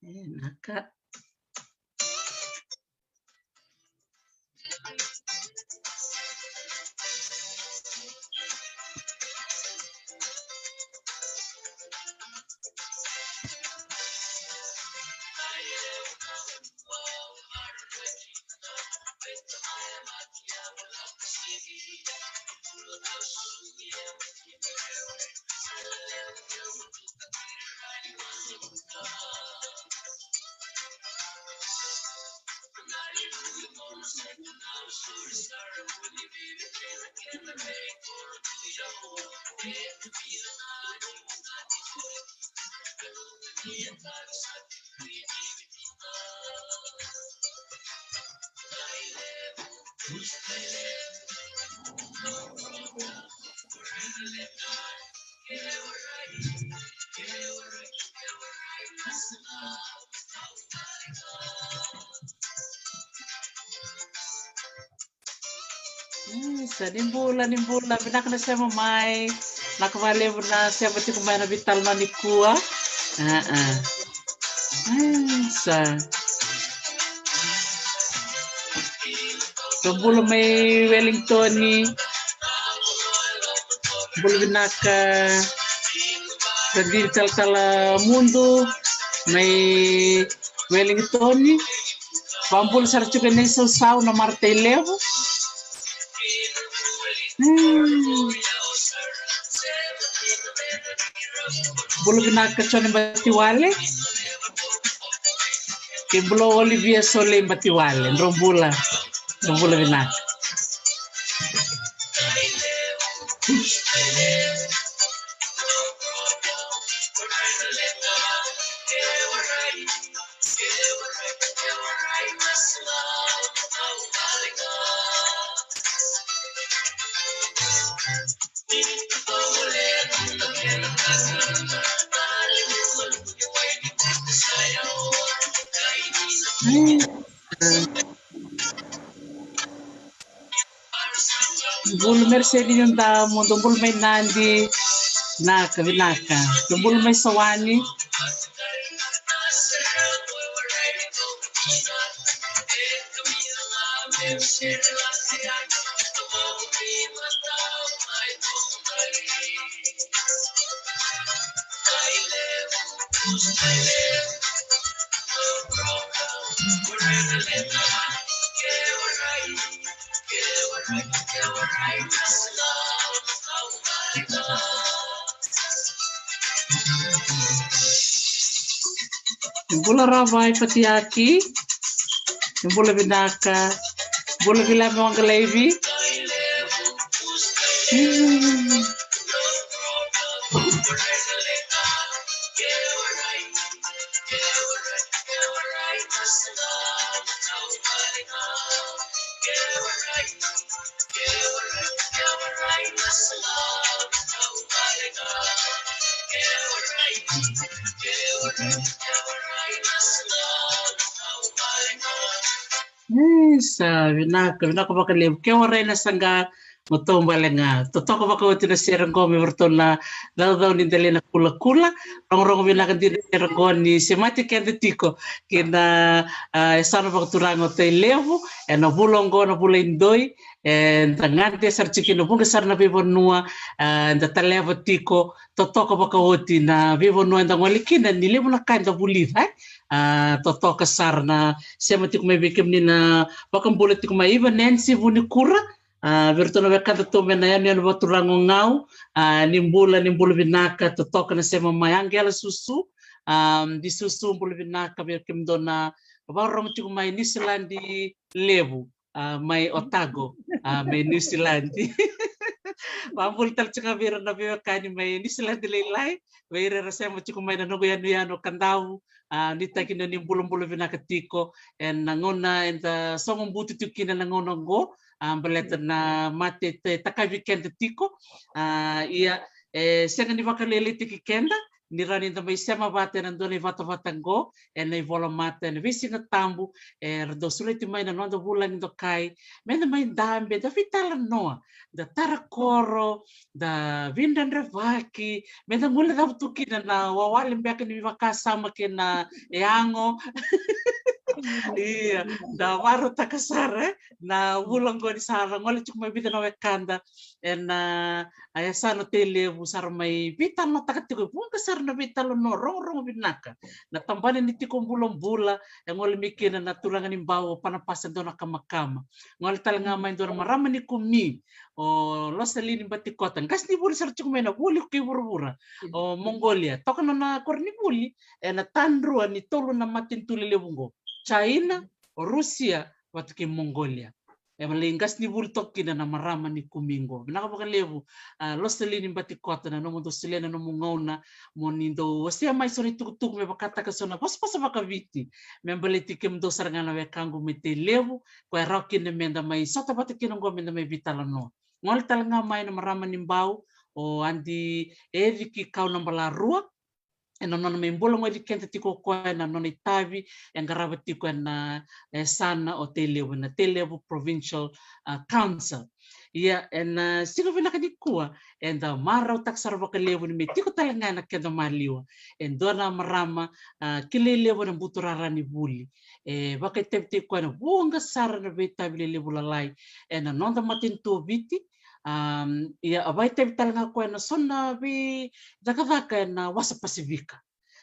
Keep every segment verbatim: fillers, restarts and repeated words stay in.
Vinaka. Mm, sa ni bula, ni bula, vinaka na sema mai. Vinaka vakalevu na sema tiko mai na veitalanoa nikua. Ah, ah. Mm, sa. Sa bula mai Wellington. Bula vinaka. Sa dili talatala mudu mai Wellington. Vabula sara tiko ena isausau na Marta i Levu. Hmm. Bula vinaka Jone Batiwale. Kei bula Olivia Sole Batiwale. Dro bula. Dro bula vinaka. Bula Mercedes Nadamu, dou bula mai Nadi. Vinaka, vinaka. Dou bula mai Sawani. Bula Ravai Patiaki. Bula vinaka. Bula Vila me Waqa Laivi. E, sa vinaka, vinaka vakalevu. Ke warai na saqa mo taubale ga. Totoka vakaoti na sere qo me varatou na caucau ni dela na kulakula. Rogorogo vinaka dina na sere qo ni semati keda tiko kina, a, e sa na vakaturaga o Tailevu ena vula oqo, na vula i doi. Eda gade sara tiko kina, vuqa sara na veivanua, a, eda taleva tiko. Totoka vakaoti na veivanua eda gole kina, ni levu na ka eda vulica, e. A, totoka sara na sema tiko mai vei kemuni na vakabula tiko mai. Iva Nancy Vunikura, a, vei iratou na wekada tu mai na yanuyanu vakaturaga o Gau, a, ni bula, ni bula vinaka. Totoka na sema mai. Angela Susu, a, di Susu, bula vinaka vei kemudou na vakarorogo tiko mai Niusiladi Levu, a, mai Otago, a, mai Niusiladi. Vakabula tale tiko ga vei ira na veiwekani mai Niusiladi Lailai, vei ira era sema tiko mai na noqu yanuyanu o Kadavu, a, nuitaki ni o ni bulabula vinaka tiko ena gauna eda sogo butu tiko kina na gauna oqo, a, baleta na mate e takavi keda tiko, a, ia, e sega ni vakalailaitaki keda, ni rawa ni da mai sema vata ena dua na ivatavata qo ena ivola mata ena veisiga tabu, era dau sureti mai na noda vulagi dokai, me da mai dabe, da veitalanoa, da tara koro, da veidredrevaki, me da guilecava tu kina na wawale beka ni vakasama kei na yago. Ia, da varautaka sara, e, na vula oqo ni sa ra gole tiko mai vica na wekada ena, a, yasana o Tailevu, sa ra mai veitalanoataka tiko e vuqa sara na veitalanoa rogorogo vinaka. Na tabana ni tiko bulabula, e gole mai kina na turaga ni Bau o Panapasa Donakamakama. Gole tale ga mai dua na marama ni Kumi, o Losalini Batikota, qasenivuli sara tiko mai na vuli kei vuravura, o Mongolia. Toka na nona koronivuli ena tadrua ni tolu na matanitu lelevu oqo: China, o Rusia, vata kei Mongolia. E vaka e qasenivuli toka kina na marama ni Kumi qo. Vinaka vakalevu, a, Losalini Batikota, na nomudou solia na nomu gauna mo ni dou wasea mai so na itukutuku me vakataka so na vosavosa vakaviti me baleti kemudou sara ga na wekaqu mai Tailevu, koya e rawa kina me da mai sota vata kina oqo me da mai veitalanoa. Gole tale ga mai na marama ni Bau, o Adi Eciki Kaunabalarua, ena nona mai bula goci keda tiko o koya ena nona itavi e qarava tiko ena, e, yasana o Tailevu, na Tailevu Provincial, a, Council. Ia, ena, a, siga vinaka nikua, eda marautaka sara vakalevu ni me tiko tale ga ena keda maliwa e dua na marama, a, kilai levu ena buturara ni vuli. E vakaitavitaki koya ena vuqa sara na veitavi lelevu lalai ena noda matanitu o Viti. Am, ia, a vakaitavi tale ga koya ena so na veicakacaka ena wasa Pasifika.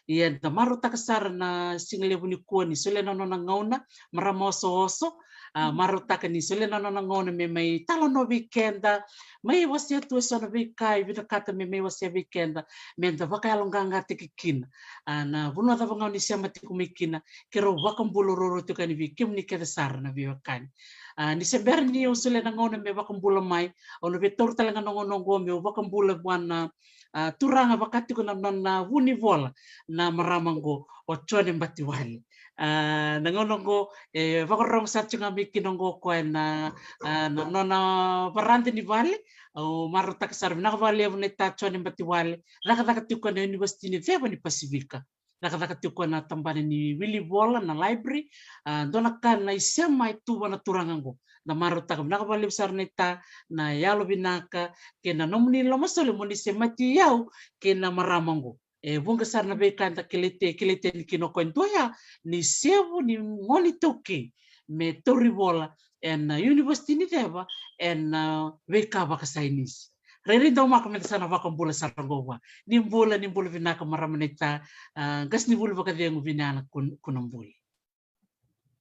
Ia, eda marautaka sara na siga levu nikua ni solia na nona gauna, marama osooso, a, marautaka ni solia na nona gauna me mai talanoa vei keda, mai wasea tu eso na veika e vinakata me mai wasea vei keda, me da vakayaloqaqataki kina. A, na vanua cava ga o ni sema tiko mai kina, keirau vakabula ruarua tiko yani vei kemuni kece sara na veiwekani. A, ni se bera niu solia na gauna me vakabula mai, au na via taura tale ga na gauna oqo meu vakabula vua na, a, turaga vaka tiko na nona vunivola na marama oqo, o Jone Batiwale. A, na gauna oqo, e vakarorogo sara tiko ga mai kina oqo o koya ena, a, na nona varada ni vale. Au marautaka sara, vinaka vakalevu naita Jone Batiwale. Cakacaka tiko ena Univesiti ni Ceva ni Pasifika. Cakacaka tiko ena tabana ni wilivola, na library. A, dua na ka na isema e tu vua na turaga oqo. Da marautaka, vinaka vakalevu sara naita, na yalo vinaka kei na nomuni lomasoli mo ni semati au kei na marama oqo. E vuqa sara na veika eda kilai, kilai tani kina o koya e dua ya ni sevu ni gone iTaukei me tauri vola ena Univesiti ni Ceva ena, a, veika vakasainisi. Rairai daumaka me da sa na vakabula sara oqo vua. Ni bula, ni bula vinaka marama naita, a, qasenivuli vakacegu Viniana Kun-, Kunabuli.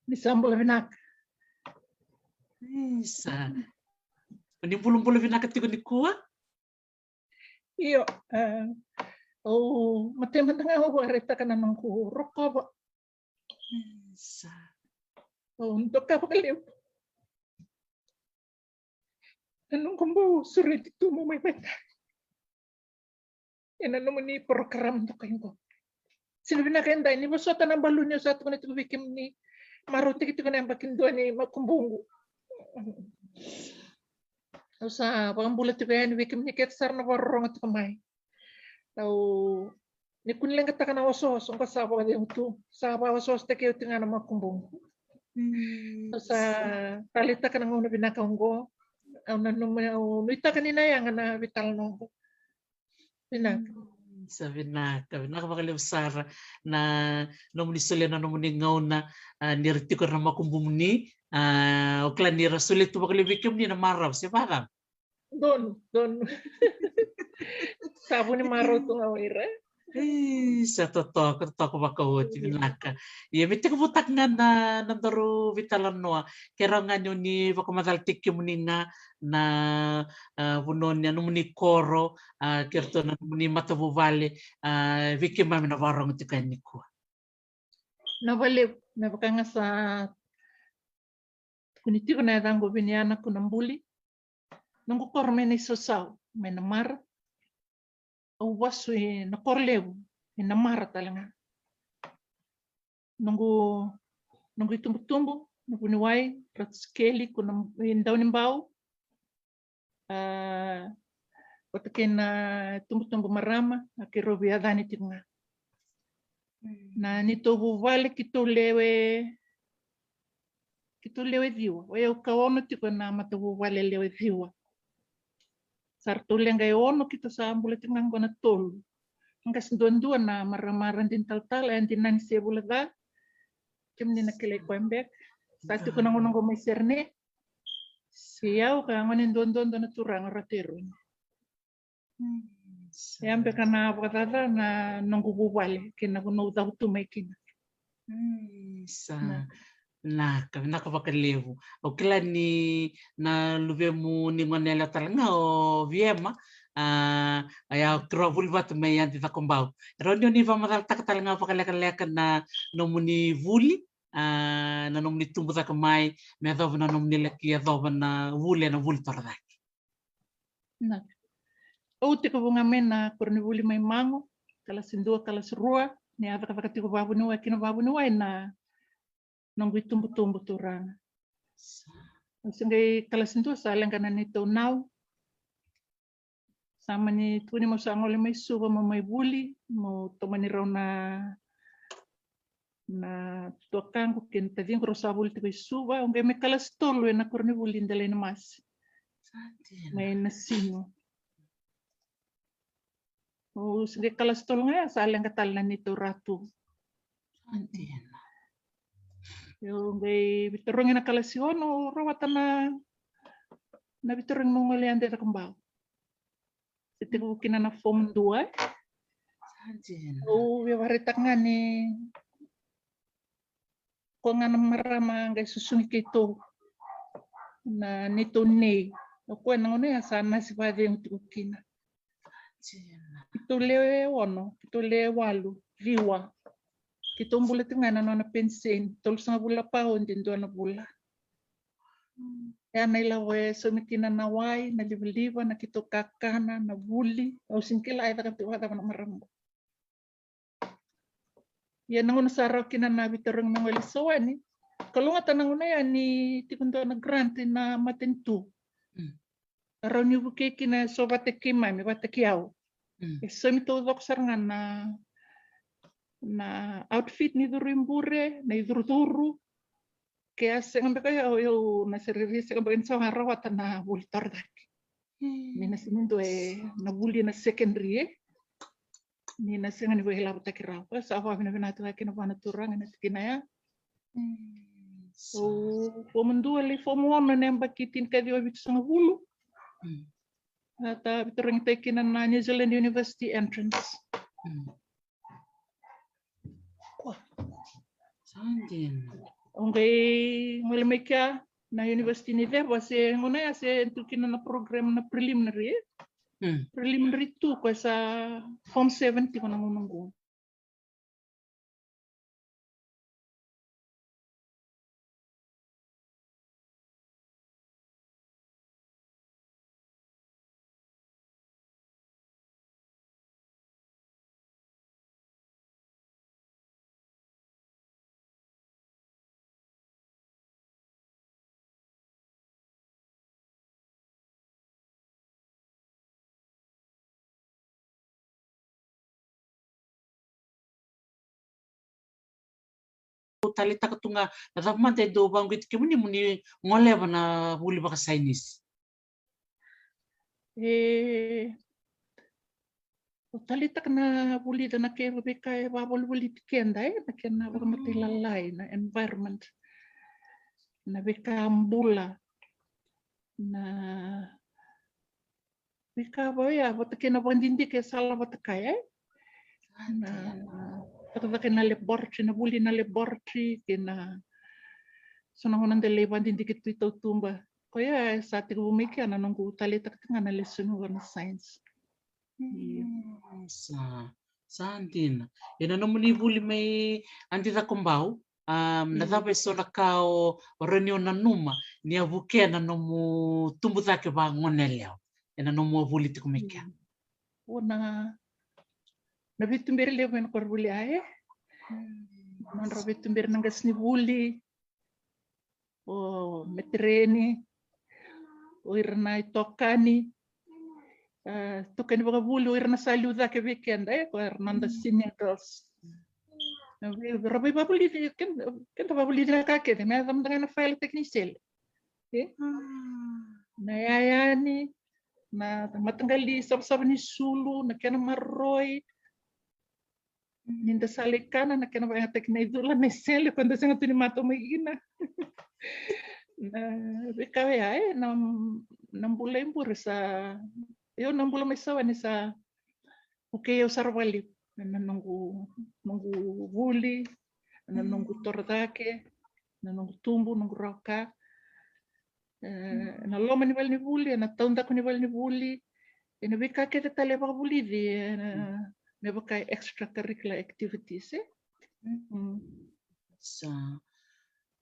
Ni sa bula vinaka. Isa. Ni bulabula vinaka tiko nikua? Io, e, au matai mada ga au vakaraitaka na noqu rokova. Isa. Au doka vakalevu na noqu bau sureti tu meu mai vakaitavi ena nomuni porokaramu dokai qo. Sega ni vinaka edai ni vosota na baluni au sa tukuna tiko vei kemuni, marautaki tiko na yabaki dua ni makubuqu. Au sa vakabula tiko yani vei kemuni kece sara na vakarorogo tiko mai. Au, ni kua ni leqataka na osooso, qo sa vakacegu tu, sa vakaosoosotaki au tiko ga na makubuqu. Mm. Au sa taleitaka na gauna vinaka oqo. Au nanuma, au nuitaka ni na yaga na veitalanoa oqo. Vinaka. Mm, sa vinaka, vinaka vakalevu sara na nomuni solia na nomuni gauna, a, ni ra tiko na makubumuni, a, au kila ni ra solia tu vakalevu vei kemuni na marau, se vaka? Donu, donu. Sa vu ni marau tu ga o ira. Ii, sa totoka, totoka vakaoti, vinaka. Ia, me tekivutaka ga na, na daru veitalanoa, ke rawa ga ni o ni vakamacalataki kemuni ga na, a, vanua ni, a, nomuni koro, a, kei ratou na nomuni matavuvale, a, vei keimami na vakarorogo tiko yani nikua. Na valevu, me vaka ga sa tukuni tiko na yacaqu o Viniana Kunabuli. Noqu koro mai Naisausau, mai Namara. Au vasu ena koro levu e Namara tale ga. Noqu, noqu itubutubu, na vuniwai, Ratu Sikeli, ko na, e Daunibau. A, vata kei na tubutubu marama, a keirau veiyacani tiko ga. Na neitou vuvale keitou lewe, keitou lewe ciwa. O yau ka ono tiko na matavuvale lewe ciwa. Sa ratou leqa e ono, keitou sa bula tiko ga qo na tolu. Qase duadua na marama Radini talatala, e Adi Nani Sevulaca. Kemuni na kilai koya beka. Sa tiko na gauna qo mai Sydney. Se yau ka gone duadua dua na turaga Rateroni. Ia beka na vakacaca na noqu vuvale kei na vanua au cavutu mai kina. Sa vinaka, vinaka vakalevu. Au kila ni na luvemu ni gone yalewa tale ga o Viema, a, ia keirau vuli vata mai Adi Cakobau. E rawa ni o ni vakamacalataka tale ga vakalekaleka na nomuni vuli, a, na nomuni tubu cake mai me yacova na nomuni laki yacova na vuli ena vuli torocake. Na. Au tekivu ga mai na koronivuli mai Mago, kalasi dua, kalasi rua, ni a cakacaka tiko vavuniwai, kina vavuniwai na noqu itubutubu turaga. Au se qai kalasi dua sa leqa na neitou nau. Sa mani tukuni mo sa gole mai Suva mo mai vuli, mo tomani rau na na tuakaqu kei na taciqu rau sa vuli tiko i Suva, au qai mai kalasi tolu ena koronivuli Delainamasi. Mai Nasinu. Au se qai kalasi tolu ga ya sa leqa tale na neitou ratu. Au qai veitarogi na kalasi ono, au rawata na, na veitarogi meu gole Adi Cakobau. Se tekivu kina na fomu dua. Au via vakaraitaka ga ni ko ga na marama qai susugi keitou, na neitou nei. O koya na gauna ya sa nasi vakacegu tiko kina. Keitou lewe ono, keitou lewe walu, ciwa. Keitou bula tiko ga ena nona peniseni, tolusagavulu na pauni e dua na vula. Ia na ilavo e saumi kina na wai, na livaliva, na keitou kakana, na vuli. Au sega ni kila e caka tiko vakacava na marama. Ia na gauna sa rawa kina na veitarogi me gole Sawani, kalougata na gauna ya ni tiko dua na grant na matanitu. Rawa ni vukei kina e so vata keimami, vata kei au. E saumi taucoko sara ga na, na outfit ni curu i bure, na icurucuru. Ke a sega beka ya, au na sereri sega beka ni sa ga rawata na vuli torocake. Ni na sega ni dua e na vuli ena secondary, e. Ni na sega ni veilavotaki rawa. Sa vakavinavinaka tiko ga kina vua na Turaga ena tikina ya. Au fomu dua, lai fomu ono ena yabaki tinikaciwa vitusagavulu. A ta veitarogitaki kina na New Zealand University entrance. Au qai gole mai kea na University ni Ceva, se gauna ya se tu kina na program na preliminary, e? Preliminary two, koya sa form seven tiko na gauna qo. Au taleitaka tu ga na cava mada e dau vaqoiti kemuni mo ni goleva na vuli vakasainisi. E, au taleitaka na vulica na kena veika e vavolivoliti keda, e, na kena vakamatailalai, na environment, na veika bula, na veika vaya vata kei na vakadidike e sala vata kaya, e? Na cakacaka ena laboratory, na vuli ena laboratory, kei na so na gauna da lai vakadidike tu i tautuba. Koya e sa tekivu mai kea na noqu taleitaka tiko ga na lesoni vua na science. Sa, sa dina. Ena nomuni vuli mai Adi Cakobau, na cava e so na ka o rawa ni o nanuma ni a vukea na nomu tubu cake vagone yalewa ena nomu a vuli tiko mai kea? O na, na veituberi levu ena koronivuli, e? Nodra veituberi na qasenivuli, o metereni, o ira na itokani, ah, toka ni vakavuli o ira na sa liu cake vei keda, e, ko ira na noda senior girls. Na vei, ra vei vavulici, keda, keda vavulici na ka kece, me yaco mada ga na file taki ni sele. E? Na yayani, na mataqali savasava ni sulu, na kena maroroi. Ni da sa lai kana na kena vakayagataki na icula, na isele, ko da sega tu ni matau mai kina. Na veika oya, e, na, na bula i bure sa, io, na bula mai Sawani sa vukei au sara vakalevu. Na noqu, noqu vuli, na noqu toro cake, na noqu tubu, noqu rawa ka. E, na loma ni valenivuli, ena taudaku ni valenivuli, ena veika kece tale e vakavulici, e, na, me vaka extracurricular activities, e? Mm. Sa.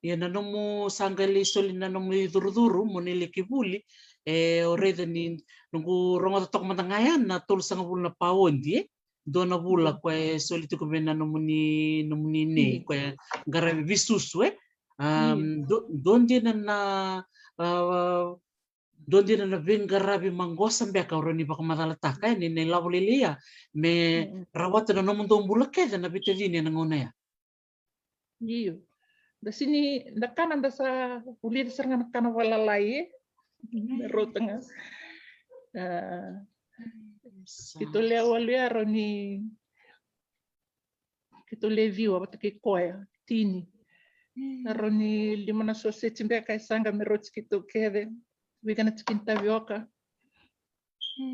Ia na nomu sa qai lai soli na nomu icurucuru mo ni laki vuli, e, o raica ni noqu rogoca toka mada ga ya na tolusagavulu na paodi, e? Dua na vula ko e soli tiko vei na nomuni, nomuni nei, ko e qaravi veisusu, e? Am, do, do dina na, a, do dina na veiqaravi maqosa beka o rawa ni vakamacalataka, e, ni na ilavo lailai ya me rawata na nomudou bula kece na veitacini ena gauna ya. Io. Da sini, da kana da sa vulica sara ga na kana valalai, e? Me rauta ga. A, keitou lewe walu ya, rawa ni keitou lewe ciwa vata kei koya, tini. Rawa ni lima na soseti beka e saqa me rauti keitou kece. Vica na tikini tavioka.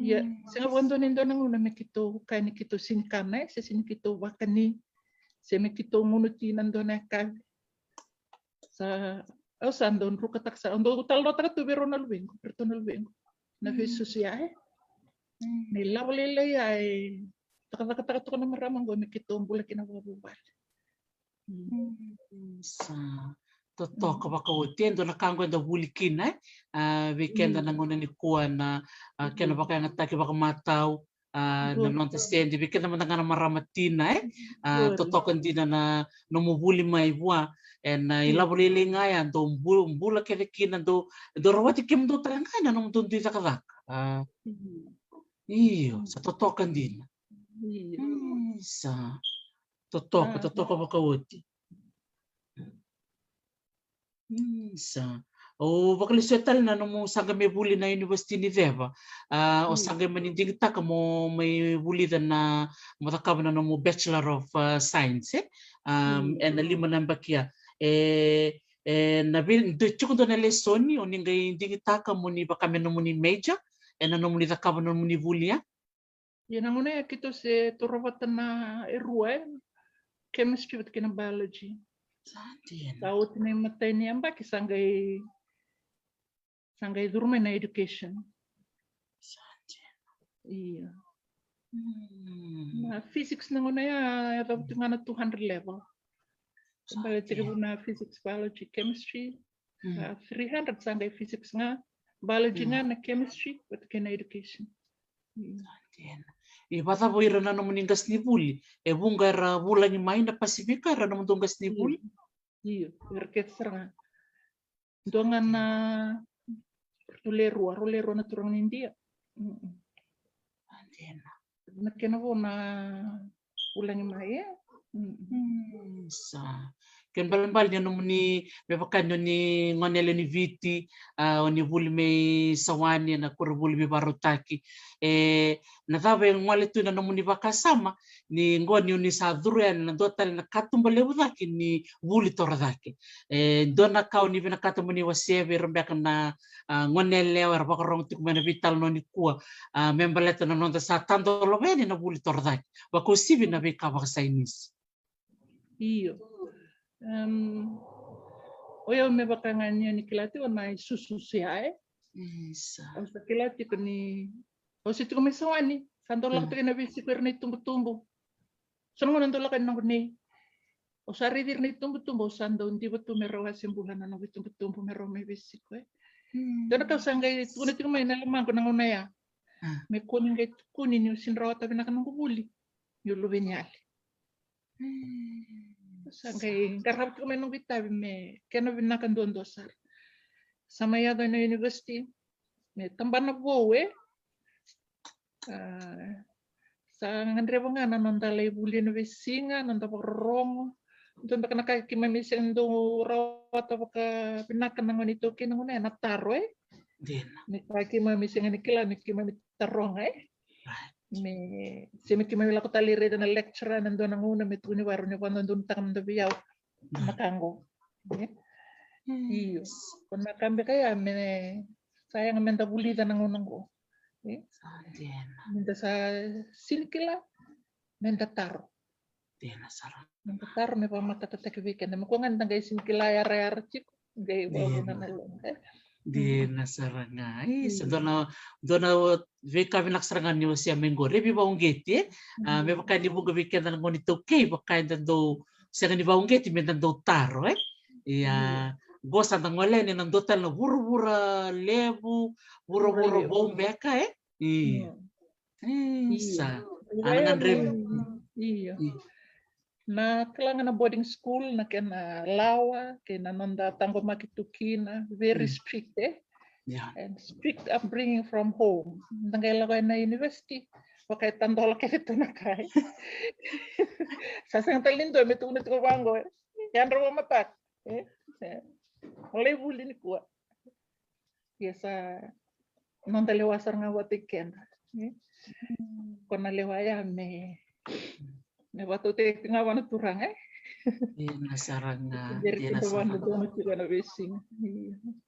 Ia, sega vakadua ni dua na gauna me keitou kaya ni keitou sini kana, e, se sini keitou vakani, se me keitou gunu ti na dua na yakavi. Sa, au sa dau drukataka sara, au dau talanoataka tu vei rau na luvequ, vei ratou na luvequ. Na veisusu ya, e. Na ilavo lailai ya e cakacakataka toka na marama qo me keitou bula kina vakavuvale. Sa totoka vakaoti e dua na ka qo eda vuli kina, e. A, vei keda na gauna nikua na, a, kena vakayagataki vakamatau, a, na noda sede, vei keda mada ga na marama tina, e. A, totoka dina na nomu vuli mai vua ena ilavo lailai ga ya, dou bu-, bula kece kina, dou, dou rawati kemudou tale ga ena nomudou dui cakacaka. A, io, sa totoka dina. Sa totoka, totoka vakaoti. Sa. O vakalesuya tale na nomu saqa me vuli na University ni Ceva. A, o saqa mani digitaka mo mai vulica na, mo cakava na nomu Bachelor of, a, Science, e? A, ena lima na yabaki ya. E, e, na vei, dua, tiko dua na lesoni o ni qai digitaka mo ni vaka me nomuni major ena nomuni cakava na nomuni vuli ya? Ia na gauna ya keitou se toro vata na e rua, e, chemistry vata kei na biology. Sa dina. Sa oti na imatai ni yabaki sa qai, sa qai curu mai na education. Sa dina. Ia. Na physics na gauna ya e yacova tu ga na two hundred level. Sa dina. Baleti na physics, biology, chemistry. A, three hundred sa qai physics ga, biology ga, na chemistry vata kei na education. Sa dina. E vakacava o ira na nomuni qasenivuli? E vuqa era vulagi mai na Pasifika, era nomudou qasenivuli? Io, era kece sara ga. Dua ga na, rau le rua, rau le rua na turaga ni Idia. Sa dina. Na kena vo na vulagi mai, e? Sa. Kena ibalebale ni o nomuni, me vaka ni o ni gone lewe ni Viti, a, o ni vuli mai Sawani ena koronivuli veivakarautaki. E, na cava e gole tu ena nomuni vakasama ni qo ni o ni sa curu yani ena dua tale na katuba levu cake ni vuli toro cake? E dua na ka o ni vinakata mo ni wasea vei ira beka na, a, gone yalewa era vakarorogo tiko mai ena veitalanoa nikua, a, me baleta na noda sa tadola yani na vuli toro cake, vakauasivi na veika vakasainisi? Io. Em, o yau me vaka ga ni o ni kila tiko na isususu ya, e? Au sa kila tiko ni au se tiko mai Sawani, sa dau lako tiko ena veisiko ira na itubutubu. So na gauna dau lako ena noqu nei. Au sa raici ira na itubutubu, au sa dau diva tu me rau a se bula na noqu itubutubu me rau mai veisiko, e. Dua na ka au sa qai tukuna tiko mai na lomaqu na gauna ya. Me kua ni qai tukuni niu sini rawata vinaka noqu vuli niu luve ni yali. Sa qai qarava tiko mai noqu itavi me kena vinaka duadua sara. Sa mai yaco ena university me tabana vou, e. Ah, sa gadreva ga na noda lai vuli na veisiga, noda vakarorogo. Dua beka na ka keimami sega ni dau rawata vakavinaka na gauna iTaukei na gauna ya na taro, e? Dina. Ni ka keimami sega ni kila me keimami taroga, e? Right. Me se me keimami lako tale i raica na lecturer na dua na gauna me tukuni varo ni vakadodonutaka mada vei au na ka qo. E? Io. Ko na ka beka ya me sa yaga meda vulica na gauna qo. E? Sa dina. Meda sa sini kila, meda taro. Dina sara. Meda taro me vakamatatataki vei keda. Me kua ga ni da qai sini kila yarayara tiko. Qai vakavuna na loga. Dina sara ga. Isa, dua na, dua na veika vinaka sara ga ni wasea mai qori. E veivakauqeti, e? Ah, me vaka ni vuqa vei keda na gauna iTaukei, vaka eda dau sega ni vakauqeti meda dau taro, e? Ia, qo sa da gole yani ena dua tale na vuravura levu, vuravura vou beka, e? Io. Isa. Ana gadrevi. Io. Na kila ga na boarding school, na kena lawa kei na noda taqomaki tu kina, very strict, e? Yeah. And strict upbringing from home. Da qai lako ena university, vaka e tadola kece tu na ka, e? Sa sega tale ni dua me tukuna tiko vaqo, e? Yadra vakamataka, e? Lai vuli nikua. Ia sa noda lewa sara ga vata i keda, e? Ko na lewa ya me, me vatautaki ga vua na Turaga, e? Dina sara ga, dina sara ga. Dina sara ga.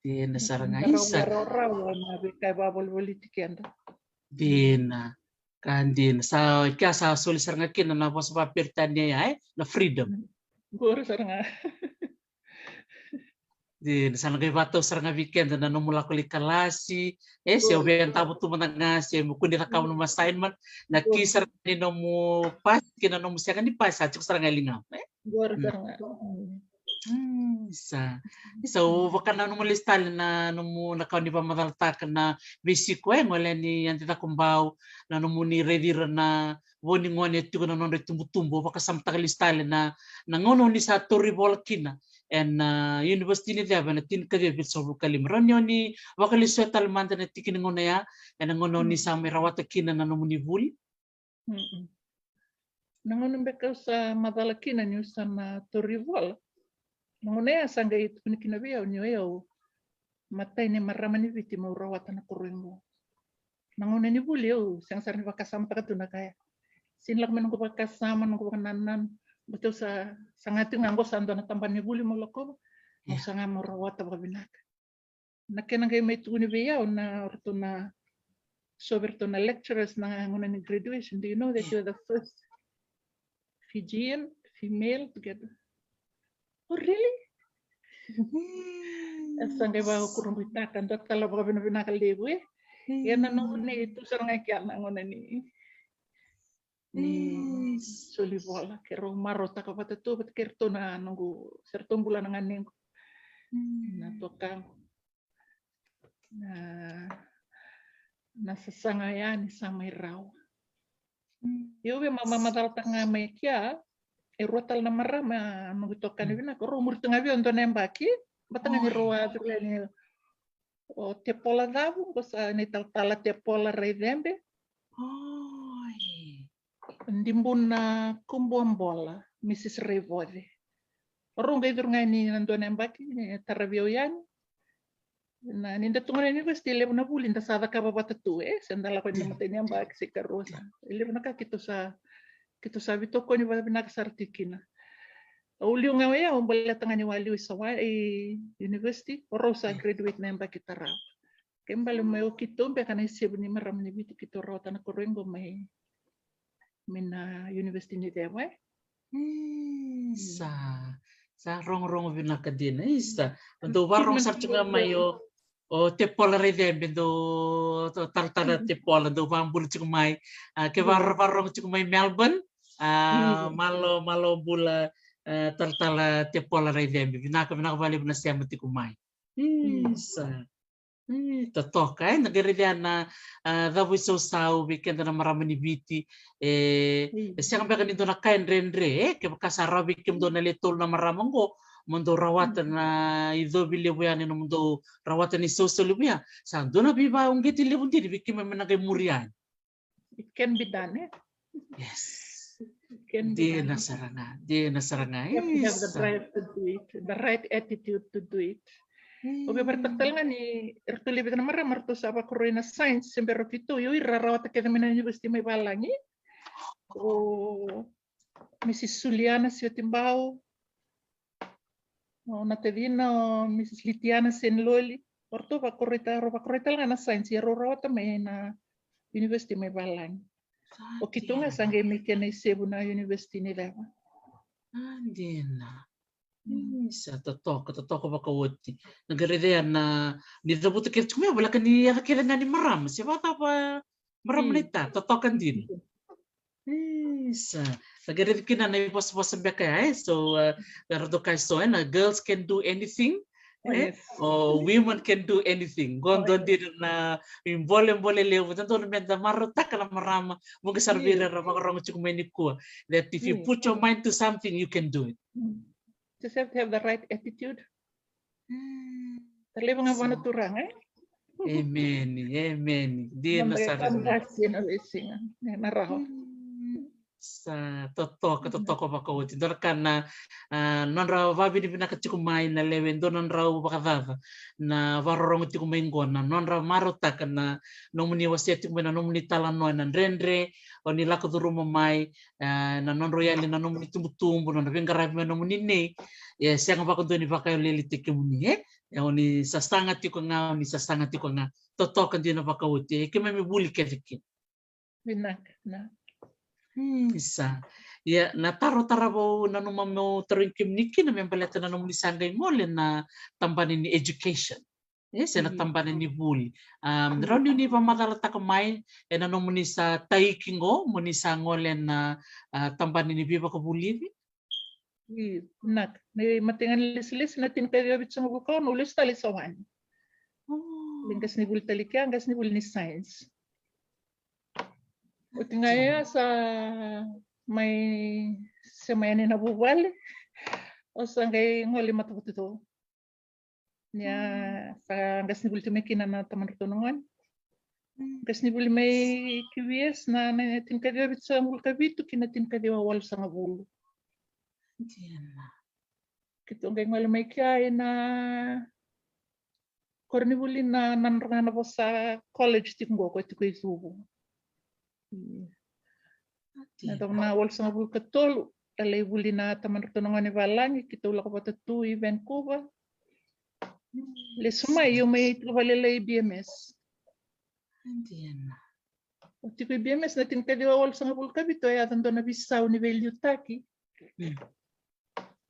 Dina sara ga, isa. Rawa, rawa na veika e vavolivoliti keda. Dina. Ka dina. Sa, kea sa soli sara ga kina na vosa vaperitania ya, e? Na freedom. Qori sara ga. Dina, sa na qai vakatau sara ga vei keda na nomu lako lai kalasi, e, se o via davo tu mada ga, se me kua ni cakava nomu assignment, na ki sara ga ni nomu pasi kei na nomu sega ni pasi sa tiko sara ga e ligamu, e? Qori sara ga. Isa. Isa, o vaka na nomu lesu tale na nomu, na ka o ni vakamacalataka na veisiko, e, gole yani Yadi Cakobau, na nomuni raici ira na vo ni gone e tiko na nodra itubutubu, o vakasamataka lesu tale na, na gauna o ni sa tauri vola kina ena, ah, University ni Ceva ena tinikaciwa vitusagavulu ka lima. Rawa ni o ni vakalesuya tale mada na tiki ni gauna ya, ena gauna o ni sa mai rawata kina na nomuni vuli. Na gauna beka au sa macala kina niu sa na tauri vola, na gauna ya sa qai tukuni kina vei au ni o yau matai ni marama ni Viti meu rawata na koroi qo. Na gauna ni vuli au sega sara ni vakasamataka tu na ka ya. Sega ni lako mai noqu vakasama, noqu vakanananu. Baleta au sa saga tiko ga qo sa dua na tabana ni vuli meu lakova. Au saga meu rawata vakavinaka. Na kena qai mai tukuni vei au na ratou na, so vei ratou na lecturers na gauna ni graduation, "Do you know that you're the first Fijian female to get?" "Oh, really?" E sa qai vakurabuitaka, dua tale vakavinavinaka levu, e? Ia na noqu ni tu sara ga kea na gauna ni, ni soli vola, keirau marautaka vata tu vata kei ratou na noqu, se ratou bula na ganequ, na tokaqu. Na, na sasaga yani sa mai rawa. Io, vei ma, ma, mamacalataka ga mai kea, e rua tale na marama, noqu itokani vinaka, rau muri tu ga vei au dua na yabaki, vata ga ni rau a curu yani o Tepola Cavu, qo sa na italatala Tepola Raicebe. Oi. Dibuna Kubuabola, Mrs Raivoce. O rau qai curu ga yani na dua na yabaki, e taravi au yani. Na, ni da tu ga na university, levu na vuli da sa cakava vata tu, e, se da lako ni matai ni yabaki se karua sa. E levu na ka keitou sa, keitou sa veitokoni vakavinaka sara tiko kina. Au liu ga oya, au baleta ga niu a liu i Sawa, i university, o rau sa graduate na yabaki tarava. Kena ibalebale mai o keitou beka na isevu ni marama ni Viti keitou rawata na koroi qo mai, mai na University ni Ceva, e? Isa. Sa rogorogo vinaka dina, isa. Dou vakarorogo sara tiko ga mai o, o Tepola Raicebe, dou, o talatala Tepola, dou vakabula tiko mai. A, ke vaka, vakarorogo tiko mai Melbourne. A, malo, malo bula, a, talatala Tepola Raicebe. Vinaka, vinaka vakalevu na sema tiko mai. Isa. E, totoka, e, na qai raica na, a, cavuisausau vei keda na marama ni Viti, e, e sega beka ni dua na ka e dredre, e, kevaka sa rawa vei kemudou na le tolu na marama qo, mo dou rawata na icovi levu ya, ni nomudou rawata na isausau levu ya, sa dua na veivakauqeti levu dina vei keimami na qai muri yani. It can be done, eh? Yes. It can be Dina done. Sara ga, dina Sara ga. You have to have the Isa. drive to do it, the right attitude to do it. Au via vakaraitaka tale ga ni eratou levu na marama eratou sa vakaroi na science se bera o keitou, io, ira rawata kece mai na university mai valagi. O Mrs Suliana Siotibau, o na tacina o Mrs Litiana Seniloli. O ratou vakaroi ta-, rau vakaroi tale ga na science, ia rau rawata mai na university mai valagi. O keitou ga sa qai mai kena isevu na university ni ceva. A dina. Isa, totoka, totoka vakaoti. Na qai raica na, ni cavuta kece tiko mai, voleka ni yaca kece ga ni marama. Se vakacava marama na ita, totoka dina. Isa. Na qai raica kina na ivosavosa beka ya, eh? So, uh, era dokai so, eh? Na girls can do anything. Eh? Yes. O women can do anything. Qo dua dina na ibolebole levu, dodonu meda marautaka na marama. Vuqa sara vei ira era vakarogo tiko mai nikua. That if you put your mind to something, you can do it. Just have to have the right attitude. Mm. Taleva ga vua na Turaga, eh? Emeni, emeni. Dina sara. Kasi na veisiga, eh, na rawa. Mm. Sa totoka, totoka vakaoti. Dua na ka na, ah, nodra vavinavinaka tiko mai na lewe dua na drau vakacaca na vakarorogo tiko mai qo, na nodra marautaka na nomuni wasea tiko mai na nomuni talanoa, na dredre o ni lako curuma mai, ah, na nodra yali na nomuni tubutubu, nodra veiqaravi mai nomuni nei. E sega vakadua ni vakayaleletaki kemuni, eh? E o ni sasaga tiko ga, o ni sasaga tiko ga. Totoka dina vakaoti, e keimami vuli kece kina. Vinaka, na. Mm, isa. Ia, na taro tarava au nanuma meu tarogi kemuni kina me baleta na nomuni sa qai gole na tabana ni education. E, se na tabana ni vuli. Um, rawa ni ni vakamacalataka mai, e na nomuni sa taiki qo, mo ni sa gole na, ah, tabana ni veivakavulici. Io, vinaka. Na imatai ga ni lesilesi na tinikaciwa vitusagavulu ka ono, au lesu tale i Sawani. Lai qasenivuli tale i kea, qasenivuli ni science. Oti ga ya sa mai sema yani na vuvale. Au sa qai gole i matavatucou. Ia, sa qasenivuli tu mai kina na tamadratou na gone. Qasenivuli mai Q V S na, na tinikaciwa vitusagavulu ka vitu ki na tinikaciwa walusagavulu. Keitou qai gole mai kea ena koronivuli na, na nodra ga na vosa college tiko qo, ko tiko i Cuvu. Na, na walusagavulu ka tolu, a lai vuli na tamadratou na gone valagi, keitou lako vata tu i Vancouver. Lesu mai, au mai tiko vakalailai i B M S. Au tiko i B M S na tinikaciwa walusagavulu ka vitu, e yaco dua na veisau ni veiliutaki.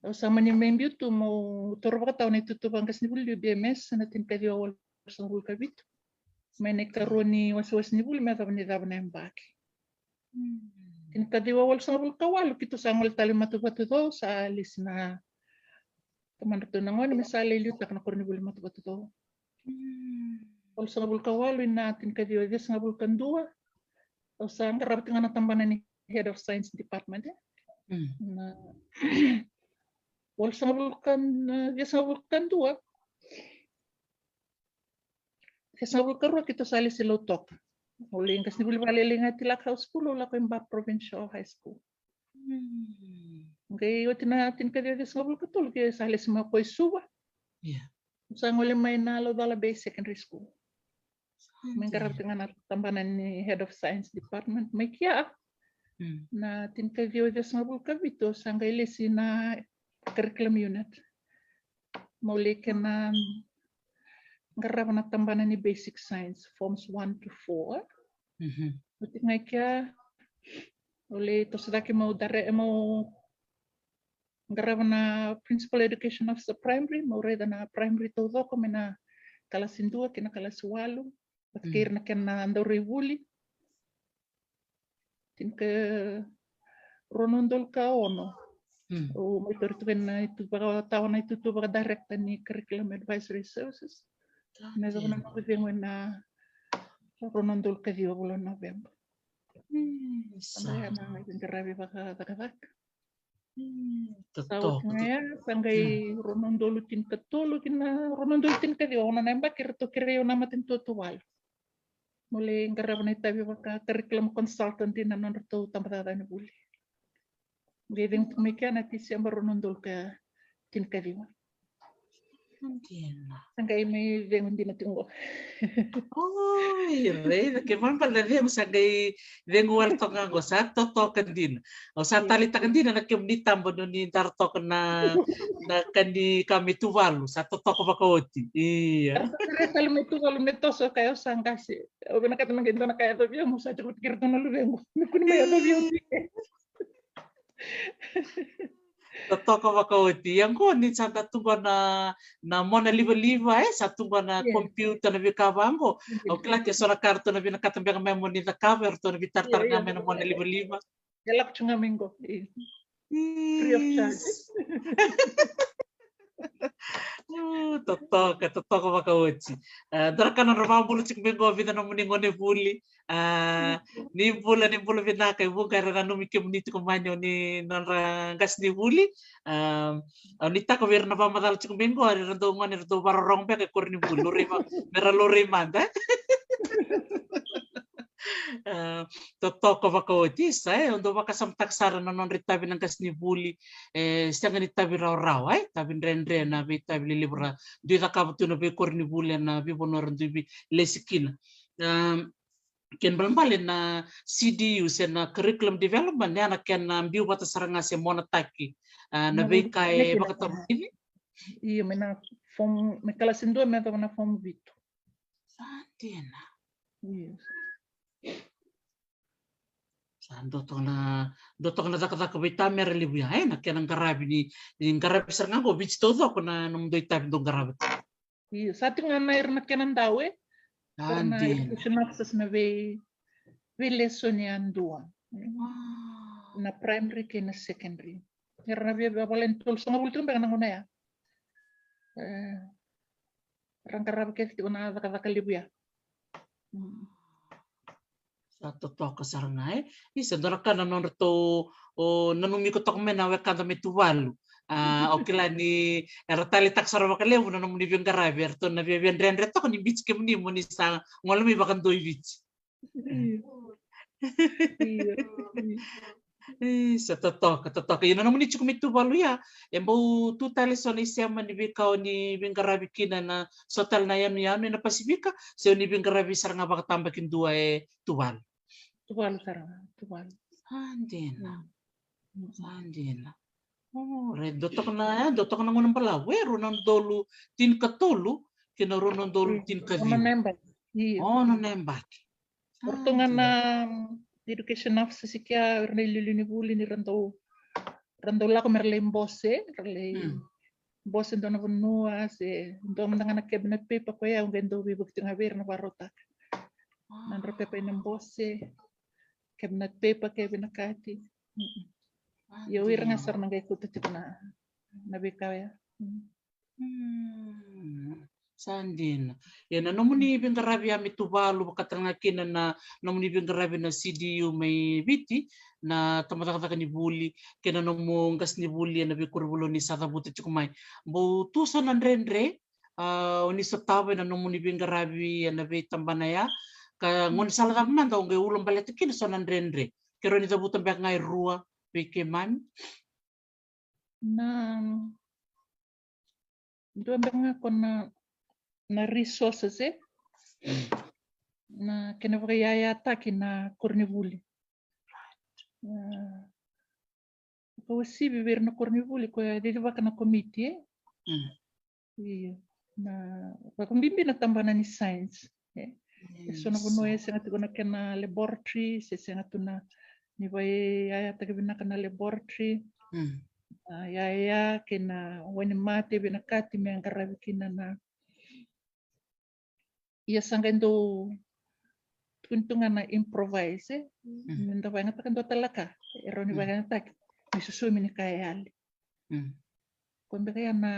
Au sa mani mai biu tu meu taura vakatawa na itutu vakaqasenivuli liu i B M S na tinikaciwa walusagavulu ka vitu. Mai na ikarua ni wasewase ni vuli me yacova ni cava na yabaki. Tinikaciwa walusagavulu ka walu keitou sa gole tale i matavatucou, sa lesi na tamadratou na gone me sa lai liutaka na koronivuli matavatucou. Walusagavulu ka walu ina tinikaciwa ciwasagavulu ka dua, au sa qarava tiko ga na tabana ni Head of Science Department, e. Na walusagavulu ka, na ciwasagavulu ka dua, ciwasagavulu ka rua keitou sa lesi Lautoka. Au lai qasenivuli vakalailai ga i Tilaka House School, au lako i Ba Provincial High School. Qai oti na tinikaciwa ciwasagavulu ka tolu keitou sa lesi mai o koya i Suva. Au sa gole mai na Laucala Bay Secondary School. Mai qarava tiko ga na tabana ni Head of Science Department mai kea. Na tinikaciwa ciwasagavulu ka vitu au sa qai lesi na curriculum unit. Meu lai kena qarava na tabana ni basic science, forms one to four. Oti ga i kea, au lai toso cake meu dare-, meu qarava na principal education officer primary, meu raica na primary taucoko mai na kalasi dua ki na kalasi walu. Vata kei ira na kena daurai vuli. Tinikarua na udolu ka ono. Au mai taura tiko na itutu vakatawa, na itutu vakadirector ni Curriculum Advisory Services. Me yacova na noqu cegu ena rua na udolu ka ciwa vula o Noveba. Sa qai na qai qaravi vakacakacaka. Sa oti ga ya, sa qai rua na udolu tinikatolu ki na rua na udolu tinikaciwa, ono na yabaki ratou kerei au na matanitu o Tuvalu. Mo lai qarava na itavi vaka curriculum consultant ina nodratou tabacakacaka ni vuli. Qai cegu tiko mai kea na Tiseba rua na udolu ka tinikaciwa. Dina. Sa qai mai cegu dina tiko qo. Oi, raica, ke vabala na cegu sa qai cegu wale toka ga qo, sa totoka dina. Au sa taleitaka dina na kemuni taba ni oni dara toka na, na ka ni ka mai Tuvalu, sa totoka vakaoti. Ia. Era sa tale mai Tuvalu me toso ka au sa qase. Au vinakata me qai dua na ka yacovi au, au sa tiko vata kei iratou na luvequ. Me kua ni mai yacovi au tiko. Totoka vakaoti. Ia qo ni sa da tu qo na, na mona livaliva, e, sa tu qo na, yeah, computer, na veika vaqo. Yeah. Au kila ke so na ka ratou na vinakata beka me mo ni cakava, eratou na veitaratara, yeah, ga, yeah, me na mona livaliva. E lako tu ga mai qo. Io. Free of charge. Io. Io, totoka, totoka vakaoti. E, dua na ka na nodra vakabula tiko mai qo, vica nomuni gone vuli. A, ni bula, ni bula vinaka, e vuqa era nanumi kemuni tiko mai ni oni nodra qasenivuli. A, au nuitaka vei ira na vakamacala tiko mai qo, era dau gone, era dau vakarorogo beka e koronivuli, laurai va-, me ra laurai mada. A, totoka vakaoti, isa, e, au dau vakasamataka sara na nodra itavi na qasenivuli, e, sega ni tavi rawarawa, e, tavi dredre na veitavi lelevu ra dui cakava tu na veikoronivuli ena veivanua ra dui veilesi kina. A, kena balebale na C D U se na curriculum development, ya na kena biu vata sara ga se monataki, a, na veika e vakatavulici. Io, mai na form, mai kalasi dua me yacova na form vitu. Sa dina. Io. Sa dua toka na, dua toka na cakacaka veitamera levu ya, e, na kena qaravi ni, ni qaravi sara ga qo Viti taucoko na nomudou itavi dou qarava. Io, sa tiko ga na ira na kena dau, e. A, dina. Education officers na vei, veilesoni yadua. A. Na primary kei na secondary. Era na via, via volai ni tolusagavulu tiko beka na gauna ya. E, ra qarava kece tiko na cakacaka levu ya. Mm. Sa totoka sara ga, e. Isa, dua na ka na nodratou, o, nanumi iko toka mai na wekada mai Tuvalu. A, au kila ni era taleitaka sara vakalevu na nomuni veiqaravi, eratou na viavia dredre toka ni biuti kemuni mo ni sa gole mai vakadua i Viti. Io. Io. Isa, totoka, totoka. Ia na nomuni tiko mai Tuvalu ya, e bau tu tale so na isema ni veika oni veiqaravi kina ena so tale na yanuyanu ena Pasifika, se oni veiqaravi sara ga vakatabakidua e Tuvalu? Tuvalu sara ga, Tuvalu. A, dina. Mm. A, dina. O, right, dua toka na, e, dua toka na gauna balavu, e, rua na udolu tinikatolu kei na rua na udolu tinikaciwa. Ono na yabaki. Io. Ono na yabaki. Ratou ga na education officers i kea, ira na iliuliu ni vuli ni ra dau, ra dau lako me ra lai bose, ra lai bose dua na vanua, se dua mada ga na cabinet paper koya, au qai dau veivuke tiko ga vei ira na vakarautaka. Nodra pepa ina bose, cabinet paper, ke vinakati. Ia o ira ga sara na qai kauta tiko na, na veika oya. Mm. Sa dina. Ia na nomuni veiqaravi ya mai Tuvalu, vakatalega kina na nomuni veiqaravi na C D U mai Viti, na tabacakacaka ni vuli, kei na nomu qasenivuli ena veikoronivuli oni sa cavuta tiko mai, bau tu so na dredre, a, oni sotava ena nomuni veiqaravi ena veitabana ya, ka gaunisala cava mada o qai ulabaleta kina so na dredre? Ke rawa ni cavuta beka ga e rua vei keimami. Na, dua beka ga ko na, na resources, e? Mm. Na kena vakaiyayataki na koronivuli. A, vakauasivi vei ira na koronivuli ko e cicivaka na komiti, e? Mm. Io. Na, vakabibi na tabana ni science, e. E so na vanua e sega tiko na kena laboratory, se sega tu na, ni vakaiyayataki vinaka na laboratory. Mm. A, iyaya kei na wainimate vinakati me qaravi kina na. Ia sa qai dau tukuni tu ga na improvise, e. Mm. Ni da vakayagataka dua tale na ka, e rawa ni vakayagataki me sosomi ni ka e yali. Mm. Ko beka ya na,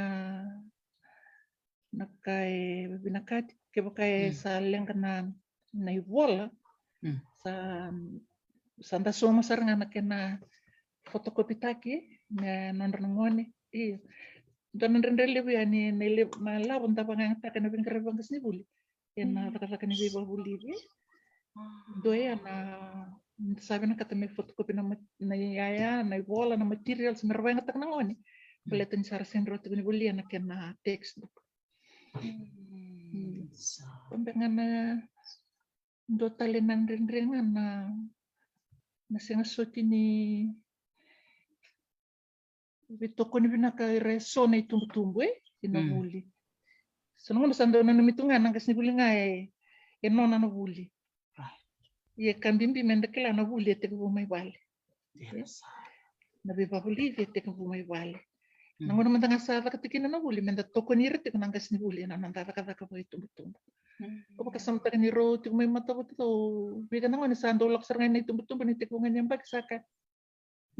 na ka e vinakati, kevaka e sa leqa na, na ivola, sa, sa da sauma sara ga na kena photocopy taki me nodra na gone. Io. Dua na dredre levu ya ni, ni levu, na lavo da vakayagataka ena veiqaravi vaqasenivuli. Ena cakacaka ni veivakavulici. Dua ya na, sa vinakata me photocopy na mat-, na iyaya, na ivola, na materials me ra vakayagataka na gone. Baleta ni sa ra sega ni rawa tiko ni volia na kena textbook. Sa. Ko beka ga na dua tale na dredre ga na, na sega soti ni veitokoni vinaka ira eso na itubutubu, e, ina vuli. So na gauna sa dau nanumi tu ga na qasenivuli ga e, e nona na vuli. Ia ka bibi meda kila na vuli e tekivu mai vale. Na veivavulici e tekivu mai vale. Na gauna mada ga sa caka tiko kina na vuli, meda tokoni ira tiko na qasenivuli ena noda cakacaka vakaitubutubu. Ko vakasamataka ni rau tiko mai matavatu, vica na gone sa dau lako sara ga ina itubutubu ni tekivu ga ni yabaki, sa ka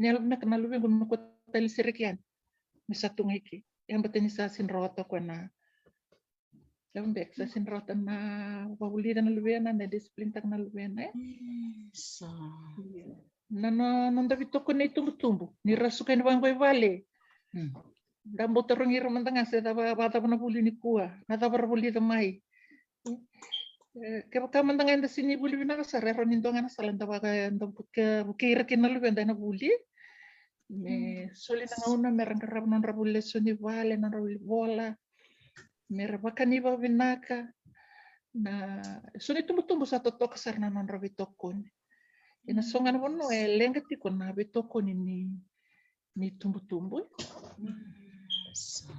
ni yalo vinaka na luvequ me kua tale sereki yani. Me sa tu ga i ke. E bata ni sa sega ni rawata o koya na, e beka sa sega ni rawata na vavulica na luvena, na discipline taka na luvena, e? Sa. Na, na, na noda veitokoni na itubutubu ni ra suka yani vaqo i vale. Da bau tarogi ira mada ga se cava, vakacava na vuli nikua, na cava ra vulica mai. E, kevaka mada ga eda sega ni vuli vinaka sara, e rawa ni dua ga na sala eda vaka, eda vukei ira kina na luveda ena vuli. Me soli na gauna me ra qarava na nodra vuli lesoni vale, na nodra vuli vola. Me ra vakani vakavinaka. Na so na itubutubu sa totoka sara na nodra veitokoni. Ena so ga na vanua e leqa tiko na veitokoni ni, ni tubutubu. Sa.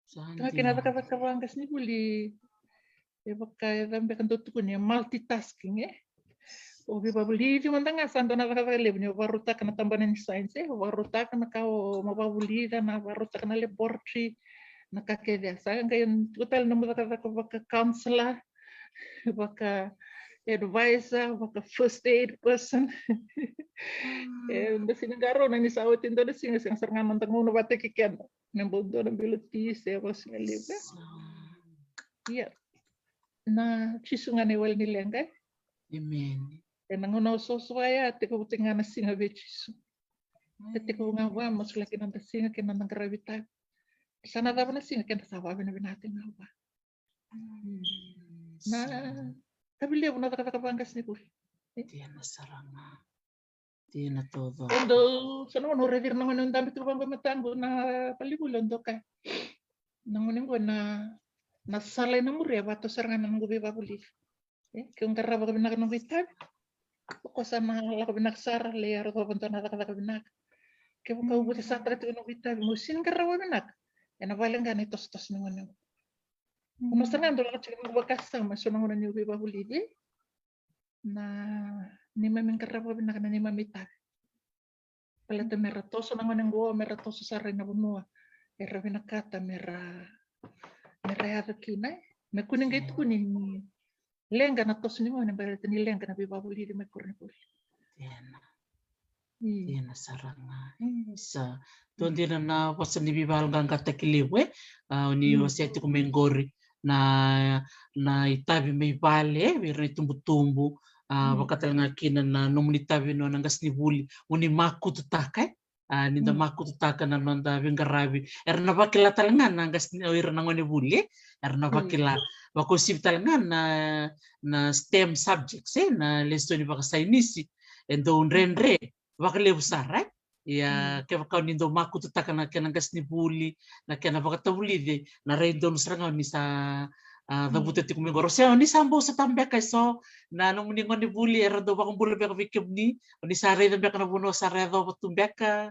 Sa dina. Kena cakacaka vaqasenivuli, e vaka e ca beka dau tukuni e multitasking, e? O veivavulici mada ga sa dua na cakacaka levu ni o vakarautaka na tabana ni science, e? O vakarautaka na ka o ma vavulica, na vakarautaka na laboratory, na ka kece. Sa qai tiko tale na nomu cakacaka vaka counselor, vaka advisor, vaka first aid person. E, da sega ni qarauna ni sa oti dua na siga, sega sara ga na noda gauna vata kei keda. Me bau dua na bilo ti se vakasiga levu. Ia. Na Jisu ga na iwali ni leqa. Emeni. Ena gauna osooso ya, tekivu tiko ga na siga vei Jisu. E tekivu ga vua, masulaki noda siga kei na noda qaravi itavi. Sa na cava na siga keda sa vakavinavinaka tiko ga vua. Na itavi levu na cakacaka vaqasenivuli. Dina sara ga. Dina taucoko. Au dau, sa na gauna au raici ira na gone au dabe tiko vaqo e mataqu na valenivuli, au dau kaya, na gone qo na, na sala ena muria e vakatau sara ga na noqu veivavulici. E, keu qarava vakavinaka noqu itavi, o koya sa na lako vinaka sara, lai yacova dua na cakacaka vinaka. Kevaka au vakasamataka tiko noqu itavi meu sega ni qarava vinaka, ena vale ga na itosotoso ni gone qo. Au na sara ga dau lako tiko noqu vakasama eso na gauna niu veivavulici. Na neimami qarava vinaka na neimami itavi. Baleta me ra toso na gone qo, me ra toso sara ina vanua era vinakata me ra, me ra yaco kina, e. Me kua ni qai tukuni ni leqa na toso ni gone, baleta ni leqa na veivavulici mai koronivuli. Dina. Dina sara ga. Isa. Dua dina na vosa ni veivakayaloqaqataki levu, e? A, o ni wasea tiko mai qori na, na itavi mai vale, e, vei ira na itubutubu. A, vaka tale ga kina na nomuni itavi na qasenivuli, o ni makututaka, e? A, ni da makututaka na noda veiqaravi, era na vakila tale ga na qase, o ira na gonevuli, e? Era na vakila, vakauasivi tale ga na, na STEM subjects, e? Na lesoni vakasainisi, e dau dredre vakalevu sara, e? Ia, kevaka o ni dau makututaka na kena qasenivuli, na kena vakatavulici, na rai donu sara ga o ni sa, a, cavuta tiko mai qo. Rose, o ni sa bau sota beka eso na nomuni gonevuli, era dau vakabula beka vei kemuni, o ni sa raica beka na vanua sa ra yacova tu beka.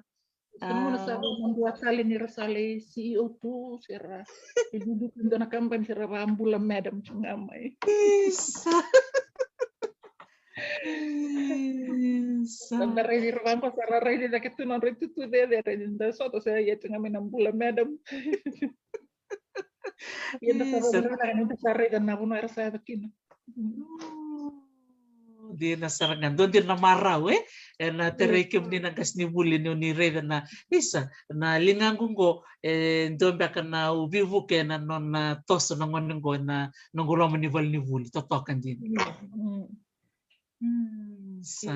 Sa na gauna sa dua tale ni ra sa lai C E O tu, se ra idudu tu dua na kabani, se ra vakabula madam tu ga mai. Isa. Isa. Sa da raici ira vaqo, sa ra raici cake tu na nodra itutu cecere, raici da sota, se ia tu ga mai na bula madam. Ia da sa raica na vanua era sa yaco kina. Dina sara ga, dua dina na marau, e? Ena terei kemuni na qasenivuli ni o ni raica na, isa, na ligaqu qo, e dua beka na veivuke ena nona toso na gone qo ena noqu loma ni valenivuli, totoka dina. Sa.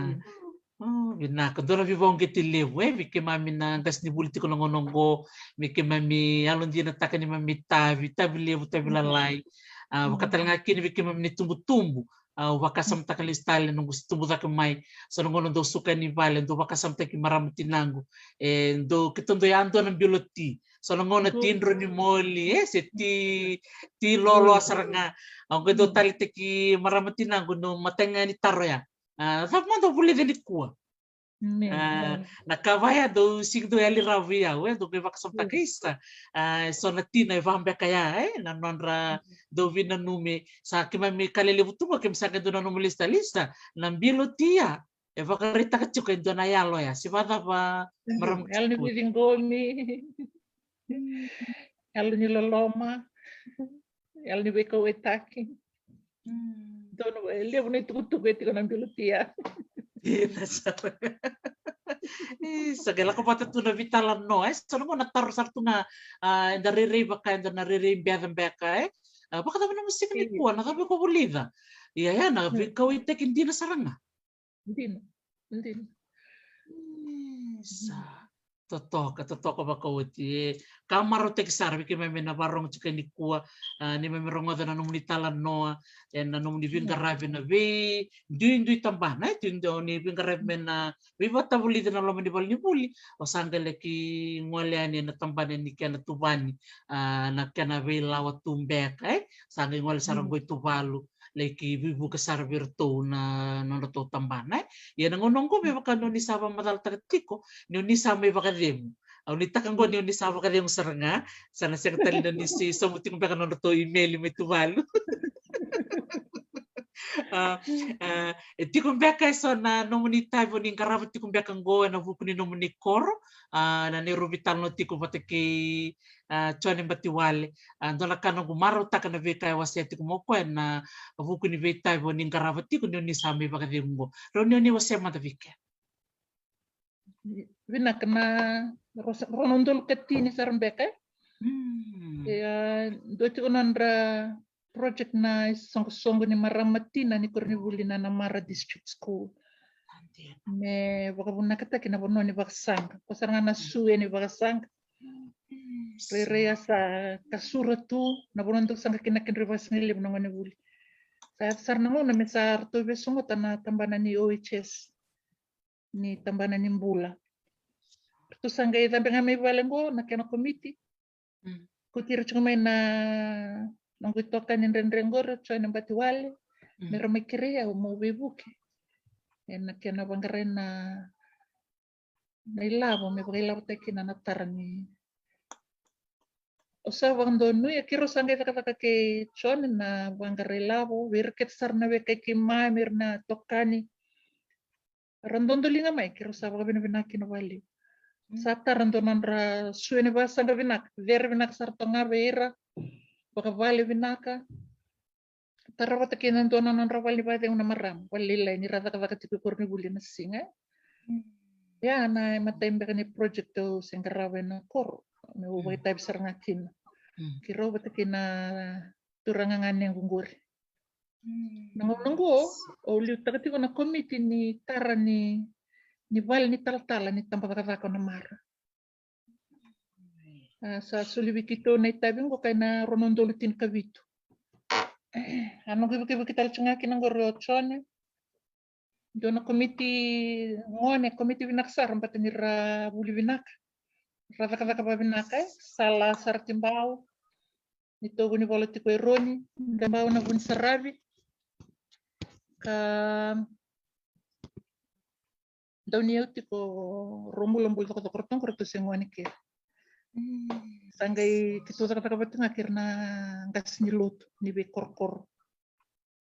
O, vinaka, dua na veivakauqeti levu, e, vei keimami na qasenivuli tiko na gauna qo, me keimami yalodinataka neimami itavi, itavi levu, itavi lalai. A, vaka tale ga kina vei keimami na itubutubu, Au vakasamataka lesu tale noqu se tubu cake mai. So na gauna dau suka yani vale, dau vakasamataki marama tinaqu. E dau, keitou dau yadua na bilo ti. So na gauna ti dro ni moli, e, se ti, ti loloa sara ga. Au qai dau taleitaki marama tinaqu na matai ga ni taro ya. A, cava mada o vulica nikua? A, na ka vaya dau sigi dau yali rawa vei au, e, dau qai vakasamataka, isa. A, e so na tina e va beka ya, e, na nodra dau vinanumi. Sa keimami ka lelevu tu ga, keimami sa qai dau nanuma lesu tale, isa, na bilo ti ya e vakaraitaka tiko e dua na yalo ya. Se vacava, marama? Yalo ni veiciqomi. Yalo ni loloma. Yalo ni veikauwaitaki. Donu, e levu na itukutuku e tiko na bilo ti ya. Ina sara. Isa, qai lako vata tu na veitalanoa, e, so na gauna taro sara tu ga, a, eda rairai vaka eda na rairai beca beka, e. A, vakacava na nomu siga nikua, na cava iko vulica? Ia, ia, na veikauwaitaki dina sara ga. Dina, dina. Isa. Totoka, totoka vakaoti. E ka marautaki sara vei keimami na varogo tiko nikua, a, neimami rogoca na nomuni talanoa ena nomuni veiqaravi ena veiduidui tabana, e, duidui ni veiqaravi me na veivatavulici na loma ni valenivuli. O sa qai laki gole yani ena tabana ni kena tuvani, a, na kena veilawa tu beka, e, sa qai gole sara qo i Tuvalu, laki veivuke sara vei iratou na nodratou tabana, e. Ia na gauna oqo me vaka ni o ni sa vakamacalataka tiko ni o ni sa mai vakacegu. Au nuitaka oqo ni o ni sa vakacegu sara ga, sa na sega tale ni o ni se sauma tiko beka na nodratou imeli mai Tuvalu. A, a, e tiko beka e so na nomuni itavi o ni qarava tiko beka oqo ena vuku ni nomuni koro, a, na neirau veitalanoa tiko vata kei, a, Jone Batiwale. A, dua na ka noqu marautaka na veika e wasea tiko mai o koya ena vuku ni veitavi o ni qarava tiko ni o ni sa mai vakacegu oqo. Rawa ni o ni wasea mada vei keda. Vinaka, na rua, rua na udolu ka tini sara beka, e? Mm. Ia, dua tiko na nodra project na isoqosoqo ni marama tina ni koronivuli na Namara District School. Me vakavunakataki na vanua ni vakasaqa. Ko sara ga na sue ni vakasaqa. Rairai a sa kasura tu na vanua dau saqa kina na kedra vakasigalevu na gonevuli. Sa yaco sara na gauna me sa ratou veisogota na tabana ni O H S, ni tabana ni bula. Ratou sa qai cabe ga mai vale oqo na kena komiti. Mm. Kauti ira tiko mai na noqu itokani dredre qori, o Jone Batiwale. Mm. Me ra mai kerei au meu veivuke ena kena vaqarai na, na ilavo me vakailavotaki kina na tara ni. Au sa vakadonuya, keirau sa qai cakacaka kei Jone na vaqara ilavo vei ira kece sara na wekai keimami, ira na itokani. Ra dodoliga mai, keirau sa vakavinavinaka kina vakalevu. Mm. Sa tara dua na nodra sue ni vakasaqa vinaka, cere vinaka sara toka ga vei ira, vakavale vinaka. Tara vata kei na dua na nodra vale ni vakacegu na marama, vale lailai ni ra cakacaka tiko i koronivuli na siga. Mm. Ia na imatai beka ni project au se qarava ena koro, meu vakaitavi sara ga kina. Mm. Keirau vata kei na turaga ganequ qori. Mm. Na gauna oqo au liutaka tiko na komiti ni tara ni, ni vale ni talatala ni tabacakacaka o Namara. A, sa soli vei keitou na itavi oqo ka ena rua na udolu tinikavitu. A noqu ivakivaki tale tiko ga kina oqori o Jone. Dua na komiti gone, komiti vinaka sara, baleta ni ra vuli vinaka. Ra cakacaka vavinaka, e. Sa la sara tibau. Ni tou vunivola tiko e Roni, da bau na vuni saravi. Ka dau ni au tiko rua bula bula cokocoko ratou qo, ratou se gone kece. Mm. Sa qai keitou cakacaka vata ga kei ira na qase ni lotu ni veikorokoro.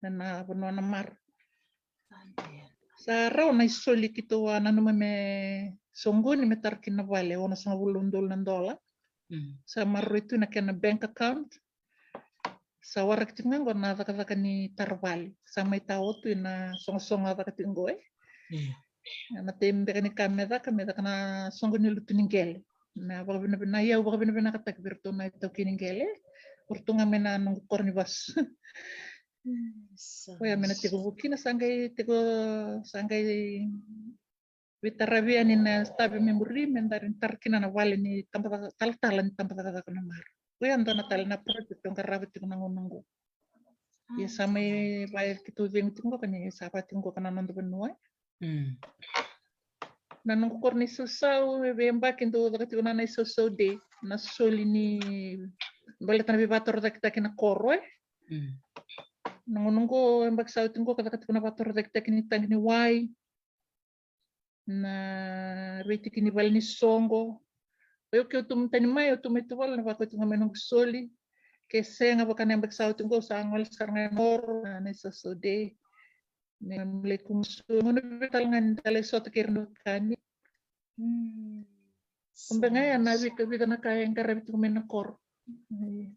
Na, na vanua Namara. Sa rawa na isoli keitou a nanuma me soqoni me tara kina na vale, onosagavulu na udolu na dola. Mm. Sa maroroi tu na kena bank account. Sa waraki tiko ga qo na cakacaka ni tara vale. Sa mai tao tu ina sogosogo a caka tiko qo, e? Io. Na tei beka ni ka me caka, me caka na soqo ni lotu ni qele. Na vakavinavina, ia au vakavinavinakataki vei iratou na itaukei ni qele. O iratou ga mai na noqu koro ni vasu. Koya me na tekivu kina, sa qai tiko, sa qai veitaravi yani na stavi me muri, me dari tara kina na vale ni tabacakacaka, talatala ni tabacakacaka o Namara. Koya dua na tale na project au qarava tiko na gauna oqo. Ia sa mai vaya ki tu vei tiko qo ka ni sa vaya tiko qo ka na noda vanua. Mm. Na noqu koro ni sausau, e veiyabaki dou caka tiko na, na isausau day, na soli ni baleta na veivakatorocaketaki na koro, e. Mm. Na gauna qo, e yabaki sa oti qo ka caka tiko na vakatorocaketaki ni tagi ni wai. Na veitiki ni vale ni soqo. Oi, o ke o tu mai tani mai, o tu mai tu vale na vaka oti ga mai noqu soli. Ke sega vaka na yabaki sa oti qo, sa gole sara ga e noro na, na isausau day. Me lai kumu soli, gauna vei tale ga ni da lai sota kei ira na wekani. Mm. Ko be ga ya na vika vica na ka e qaravi tiko mai na koro. Mm.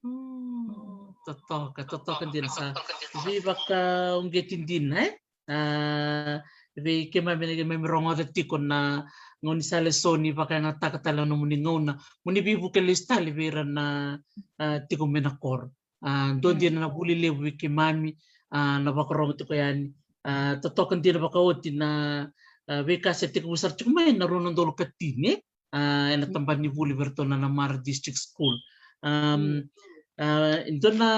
Mm. Totoka, totoka dina, sa veivakauqeti dina, e? A, vei keimami, keimami rogoca tiko na gauna ni sa lesoni vakayagataka tale na nomuni gauna mo ni veivuke lesu tale vei ira na, a, tiko mai na koro. A, dua dina na vuli levu vei keimami, a, na vakarogo tiko yani. A, totoka dina vakaoti na, a, veika se tekivu sara tiko mai na rua na udolu ka tini, e? A, ena tabana ni vuli vei iratou na, na Mara District School. Am, a, e dua na,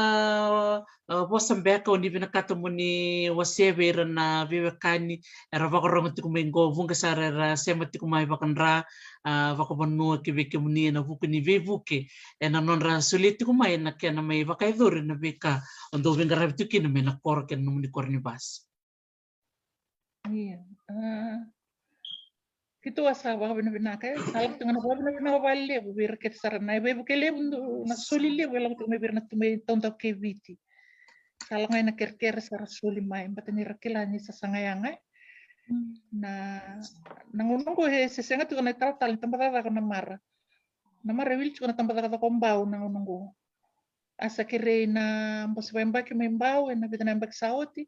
a, vosa beka o ni vinakata mo ni wasea vei ira na veiwekani era vakarogo tiko mai qo, vuqa sara era sema tiko mai vakadra, a, vakavanua, ki vei kemuni ena vuku ni veivuke ena nodra solia tiko mai na kena mai vakayacori na veika o dou veiqaravi tiko kina mai na koro kei na nomuni koro ni basi. Ia, a, keitou a sa vakavinavinaka, e, sa lako tiko ga na vakavinavinaka vakalevu vei ira kece sara na veivuke levu, na soli levu e lako tiko mai vei ira na tu mai taudaku kei Viti. Sa lako ga ena kerekere sara soli mai, baleta ni ra kila ni sasaga yaga, e. Mm. Na, na gauna qo e se sega tiko na italatala ni tabacakacaka na Mara. Na Mara e wili tiko na tabacakacaka o Bau na gauna qo. A sa kerei na bose vakayabaki mai Bau ena vica na yabaki sa oti.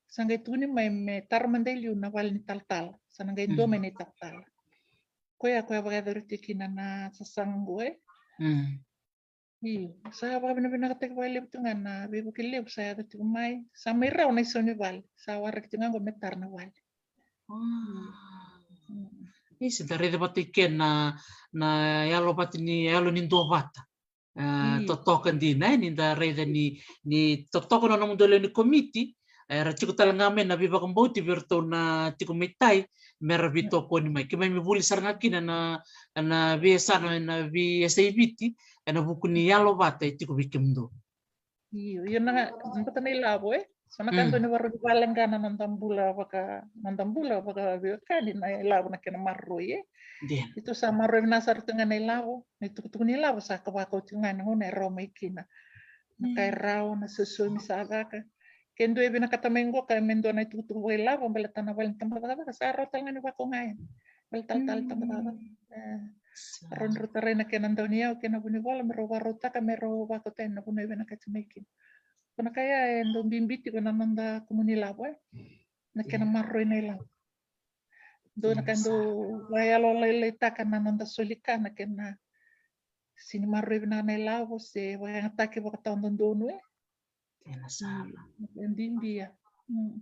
Sa qai tukuni mai me tara mada i liu na vale ni talatala. Sa na qai dua mai na italatala. Koya, koya vakayacori tiko kina na sasaga qo, e. Mm. Io, sa vakavinavinakataki vakalevu tiko ga na veivuke levu sa yaco tiko mai. Sa mai rawa na isau ni vale. Sa waraki tiko ga qo me tara na vale. Mm. Isa, da raica vata i ke na, na yalo vata ni, yalo ni duavata. A, totoka dina, e, ni da raica ni, ni totoka na nomudou lewe ni komiti, era tiko tale ga mai na veivakabauti vei iratou na tiko mai tai, me ra veitokoni mai. Keimami vuli sara ga kina na, na veiyasana ena veiyasai Viti, ena vuku ni yalo vata e tiko vei kemudou. Io, io na, na bata na ilavo, e? So na ka dua ni vakarau ni valeqa na noda bula vaka, noda bula vakaveiwekani na ilavo na kena maroroi, e? Dina. Keitou sa maroroi vinaka sara tu ga na ilavo, na itukutuku ni ilavo sa ka vakauti ga na gauna e rawa mai kina. Na ka e rawa, na sosomi sa caka. Ke dua e vinakata mai qo ka me dua na itukutuku vakailavo, baleta na vale ni tabacakacaka, sa rawa tale ga ni vakau ga yani. Vale talatala ni tabacakacaka. E, rawa ni rau tarai na kena dauniyau kei na vunivola me rau vakarautaka me rau vakauta yani na vanua e vinakati mai kina. Ko na ka ya e dau bibi tiko na noda kumuni ilavo, e. Na kena maroroi na ilavo. Dua na ka dau vakayalolailaitaka na noda soli ka na kena sini maroroi vinaka na ilavo se vakayagataki vakatawadodonu, e. Kena sala. E bibi ya. Mm.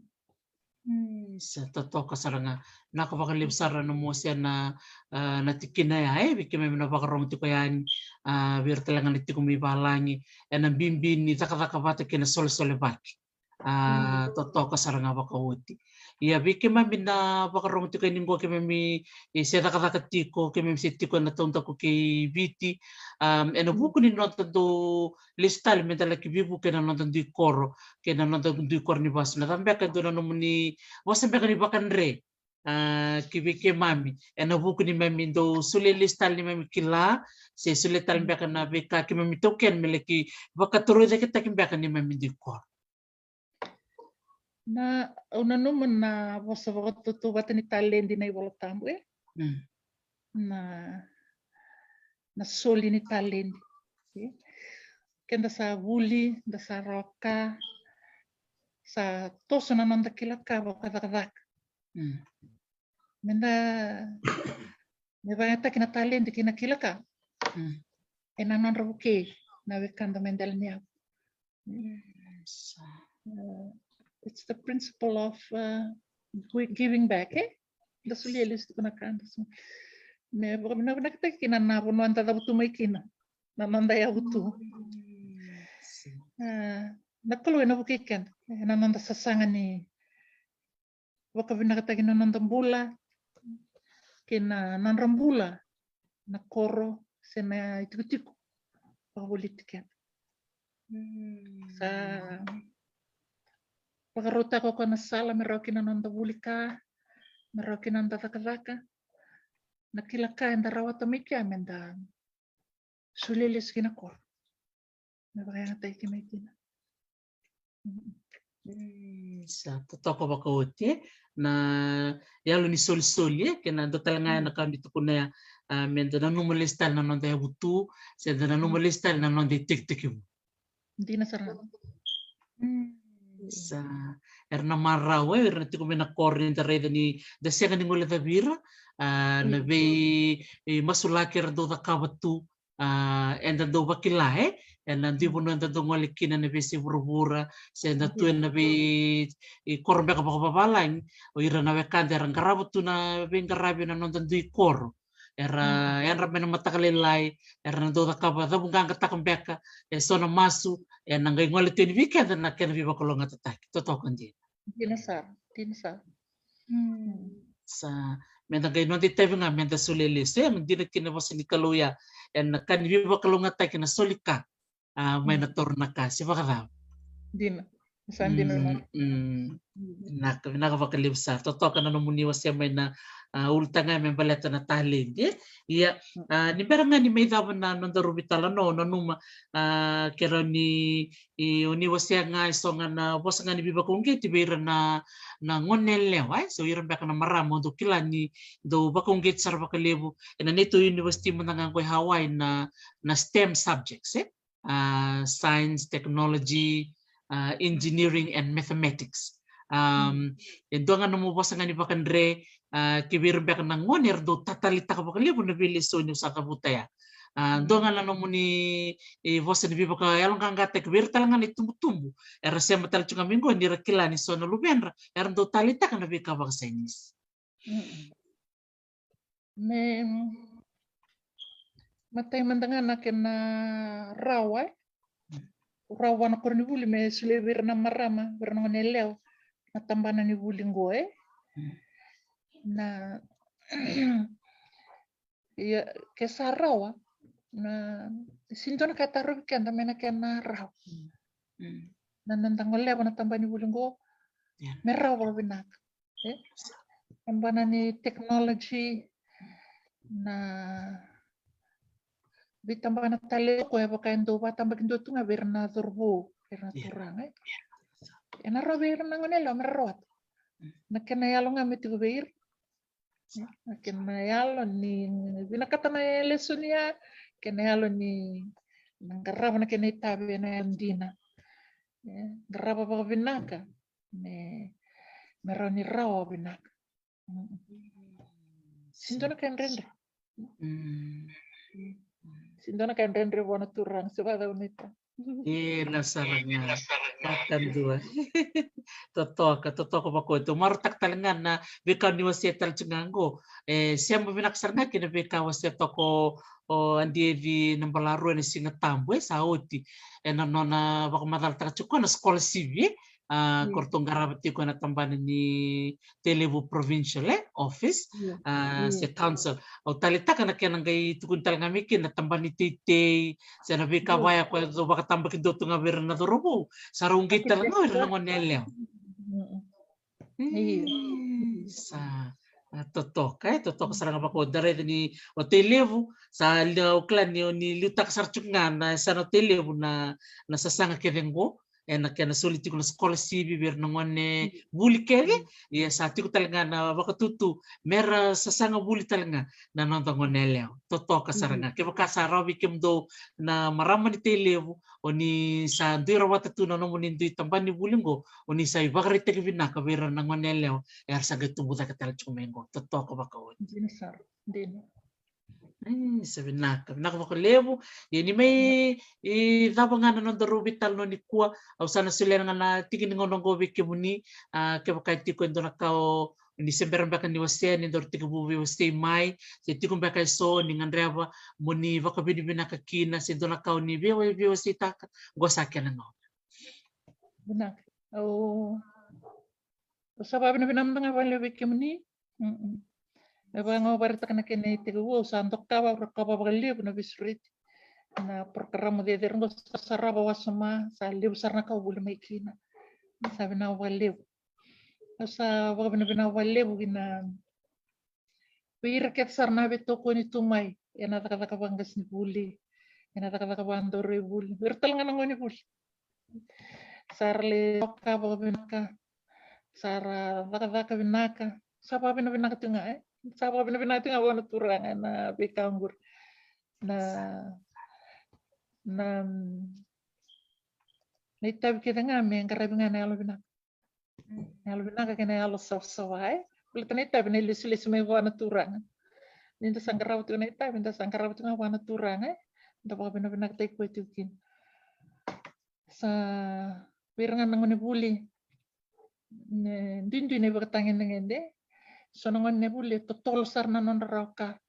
Mm, sa totoka sara ga. Vinaka vakalevu sara na mosea na, a, na tikina ya, e, vei keimami na vakarogo tiko yani, a, vei ira tale ga na tiko mai valagi, ena bibi ni cakacaka vata kei na solesolevaki. A, totoka sara ga vakaoti. Ia vei keimami na vakarogo tiko yani qo keimami, e, se cakacaka tiko, keimami se tiko ena taudaku kei Viti. A, ena vuku ni noda dau lesu tale meda laki veivuke ena noda dui koro kei na noda dui koro ni vasu. Na cava beka e dua na nomuni vosa beka ni vakadre, a, ki vei keimami ena vuku ni mami dau solia lesu tale ni mami kila se solia tale beka na veika keimami taukena me laki vakatorocaketaki beka ni mami dui koro. Na, au nanuma na vosa vakatautauvata ni taledi na iVolatabu, e? Mm. Na, na soli ni taledi. E? Keda sa vuli, da sa rawa ka, sa toso na noda kila ka vakacakacaka. Mm. Meda, me vakayagataki na taledi kei na kila ka. Mm. Ena nodra vukei na wekada mai dela ni yavu. Mm, sa. Uh, it's the principle of, uh, gi-, giving back, e? Da solia lesu tiko na ka, da so-, me vaka-, me vakavinakataki kina na vanua da cavutu mai kina, na noda yavutu. Mm, sa. Uh, Na Kalou ena vukei keda ena noda sasaga ni vakavinakataki na noda bula kei na nodra bula na koro se na itikotiko vakavoliti keda. Sa vakarautaka o koya na sala me rawa kina na noda vuli ka, me rawa kina na noda cakacaka, na kila ka eda rawata mai kea me da solia lesu ki na koro me vakayagataki kemuni kina. Mm, sa totoka vakaoti e na yalo ni solisoli e kei na dua tale ga na ka ni tukuna ya, a, me da nanuma lesu tale na noda yavutu se da nanuma lesu tale na noda itekitekivu. Dina sara. Sa era na marau e, era na tiko mai na koro ni da raica ni da sega ni gole cavi ira, a, na vei, e, masulaki era dau cakava tu, a, eda dau vakila e, ena dui vanua eda dau gole kina na veisei vuravura se eda tu ena vei, e, koro beka vakavavalagi, o ira na wekada era qarava tu na veiqaravi ena noda dui koro. Era yadra mai na mataka lailai, era na dau cakava cavuqaqataka beka e so na masu, ena qai gole tu yani vei keda na kena veivakalougatataki. Totoka dina. Dina sara, dina sara. Sa me da qai noda itavi ga me da solia lesu e, me dina kina vosa ni Kalou ya, ena ka ni veivakalougatataki na soli ka, a, mai na toro na ka se vakacava. Dina. Sa dina. Vinaka, vinaka vakalevu sara. Totoka na nomuni wasea mai na, a, ulutaga me baleta na taledi e. Ia, a, ni bera ga ni mai cava na noda ruvi tala no nanuma, a, ke rau ni, i, o ni wasea ga e so ga na vosa ga ni veivakauqeti vei ira na, na gone yalewa e, so ira beka na marama o dau kila ni dau vakauqeti sara vakalevu ena neitou university mada ga qo e Hawaii na, na STEM subjects e. A, science, technology, a, engineering and mathematics. Um, e dua ga nomu vosa ga ni vakadre, a, ki vei ira beka na gone era dau tatalitaka vakalevu na veilesoni au sa cavuta ya. A, dua ga na nomuni, e, vosa ni veivakayaloqaqataki vei ira tale ga na itubutubu era sema tale tu ga mai qo ni ra kila ni so na luvedra era dau taleitaka na veika vakasainisi. Me matai mada ga na kena rawa e. Rawa na koronivuli me solia vei ira na marama, vei ira na gone yalewa na tabana ni vuli qo e. Na ia ke sa rawa na sega ni dua na ka e tarovi keda mai na kena rawa. Na noda goleva na tabana ni vuli qo me rawa vakavinaka. E? Tabana ni technology, na veitabana tale o koya vaka e dau vakatabakidua tu ga vei ira na cauravou, vei ira na turaga e. Ena rawa vei ira na gone yalewa me ra rawata. Na kena yalo ga me tiko vei ira. Na kena yalo ni vinakata na lesoni ya, kena yalo ni na qarava na kena itavi ena yalo dina. E, qarava vakavinaka me, me rawa ni rawa vinaka. Sega ni dua na ka e dredre. Sega ni dua na ka e dredre vua na turaga se vakacava na itavi. Io, na sara ga. Vakadua. Totoka, totoka vakaoti. Au marautaka tale ga na veika ni wasea tale tu ga qo. E, sema vinaka sara ga kei na veika wasea toka o Adi Eci Nabalarua ena Siga Tabu e sa oti. Ena nona vakamacalataka tiko na scholarship e. A, ko ratou qarava tiko ena tabana ni Tailevu Provincial e, office, a, se council. Au taleitaka na kena qai tukuni tale ga mai kina na tabana ni teitei se na veika vaya ko e dau vakatabakidua tu ga vei ira na cauravou. Sa rau qai tale ga o ira na gone yalewa. Sa, a, totoka e, totoka sara ga vakaoti. Da raica ni o Tailevu sa liu, au kila ni o ni liutaka sara tiko ga na yasana o Tailevu na, na sasaga kece qo. Ena kena soli tiko na scholarship vei ira na gone vuli kece. Ia sa tiko tale ga na vakatutu me ra sasaga vuli tale ga na noda gone yalewa. Totoka sara ga. Kevaka sa rawa vei kemudou na marama ni Tailevu, o ni sa dui rawata tu na nomuni dui tabana ni vuli qo, o ni sa ivakaraitaki vinaka vei ira na gone yalewa era sa qai tubu cake tale tiko mai qo. Totoka vakaoti. Dina sara. Dina. Sa vinaka, vinaka vakalevu. Ia ni mai cava ga na noda ruvi tale no nikua, au sa na solia ga na tiki ni gauna oqo vei kemuni. A, kevaka e tiko e dua na ka o ni se bera beka ni wasea, ni daru tekivu veiwasei mai, se tiko beka e so ni gadreva mo ni vakavinavinaka kina, se dua na ka o ni veiwaseitaka, qo sa kena gauna. Vinaka. Au, au sa vakavinavinaka mada ga vakalevu vei kemuni. Mm-mm. Me vaka ga au vakaraitaka na kena itekivu, au sa doka vakaukauwa vakalevu na veisureti. Na porokaramu cecere qo sa sarava wasoma, sa levu sara na ka au vuli mai kina. Sa vinaka vakalevu. Au sa vakavinavinaka vakalevu kina vei ira kece sara na veitokoni tu mai ena cakacaka vakaqasenivuli, ena cakacaka vakadaurivuli, vei ira tale ga na gonevuli. Sa ra lai toka vakavinaka, sa ra cakacaka vinaka, sa vakavinavinaka tiko ga, e? Sa vakavinavinaka tiko ga vua na Turaga ena veika oqori. Na, na, na itavi kece ga me qaravi ga na yalo vinaka. Na yalo vinaka kei na yalo savasava, e? Baleta na itavi na ilesilesi mai vua na Turaga. Ni da sa qarava tiko na itavi, da sa qarava tiko ga vua na Turaga, e? Da vakavinavinakataki koya tiko kina. Sa vei ira ga na gonevuli, ne, duidui na ivakatagedegede. So na gonevuli e totolo sara na nodra rawa ka.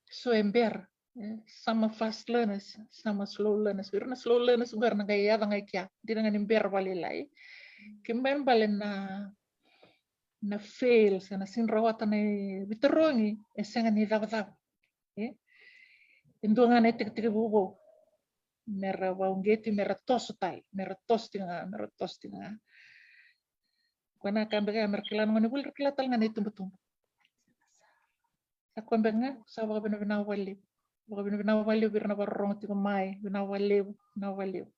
So e bera, e, some are fast learners, some are slow learners. Vei ira na slow learners qo era na qai yaco ga i kea, dina ga ni bera vakalailai. Kena ibalebale na, na fail se na sega ni rawata na veitarogi e sega ni cavacava. E, e dua ga na itekitekivu vou. Me ra vakauqeti, me ra toso tale, me ra toso tiko ga, me ra toso tiko ga. Koya na ka beka ya me ra kila na gonevuli, ra kila tale ga na itubatuba. Sa koya beka ga, sa vakavinavinaka vakalevu. Vakavinavinaka vakalevu vei ira na vakarorogo tiko mai, vinaka vakalevu, vinaka vakalevu.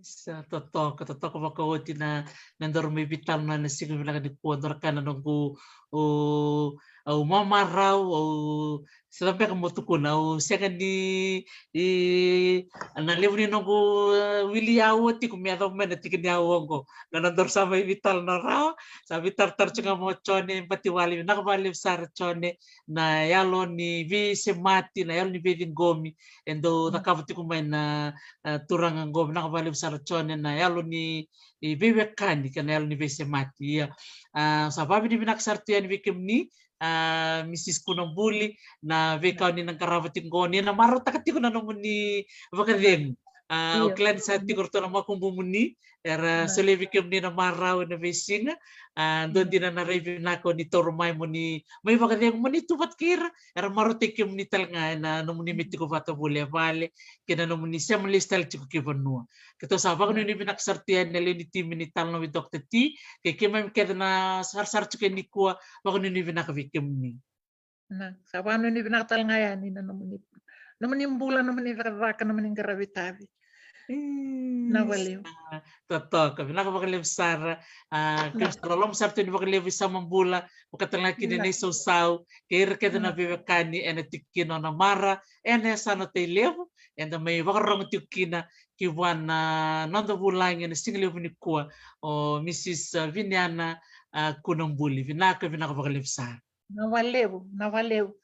Sa totoka, totoka vakaoti na, na daru mai veitalanoa ena siga vinaka nikua, daru kaya na noqu, o, au mamarau, au, sa beka mo tukuna, au sega ni, i, na levu ni noqu, e, wili au oti ko me yacova mai na tiki ni au oqo. Na, na daru sa mai veitalanoa rawa, sa veitaratara tiko ga mo Jone Batiwale, vinaka vakalevu sara Jone, na yalo ni veisemati, na yalo ni veiciqomi, e dau cakava tiko mai na, e, turaga qo, vinaka vakalevu sara Jone, na yalo ni, i, veiwekani, kei na yalo ni veisemati. Ia, a, sa vakavinavinaka sara tu yani vei kemuni, a, Mrs Kunabuli, na veika ni na qarava tiko qo, ni na marautaka tiko na nomuni vakacegu. A, o kila ni sa tiko ratou na makubumuni, era solia vei kemuni na marau ena veisiga. A, dua dina na rai vinaka o ni taura mai mo ni mai vakacegu, mo ni tu vata kei ira, era marautaki kemuni tale ga ena nomuni mai tiko vata voli e vale, kei na nomuni sema lesu tale tiko ki vanua. Keitou sa vakanuinui vinaka sara tu yani na lewe ni timi ni Talanoa vei Doctor T, kei keimami kece na sarasara tiko yani nikua, vakanuinui vinaka vei kemuni. Na, sa vakanuinui vinaka tale ga yani na nomuni, nomuni bula, nomuni cakacaka, nomuni qaravi tavi. Vinaka vakalevu. Sa totoka, vinaka vakalevu sara. A, keimami sa loloma sara tu yani vakalevu i Samabula, vaka tale ga kina na isausau, kei ira kece na veiwekani ena tiki kina o Namara ena yasana o Tailevu, eda mai vakarorogo tiko kina ki vua na noda vulagi ena siga levu nikua, o Mrs Viniana, a, Kunabuli. Vinaka, vinaka vakalevu sara. Vinaka vakalevu, vinaka vakalevu.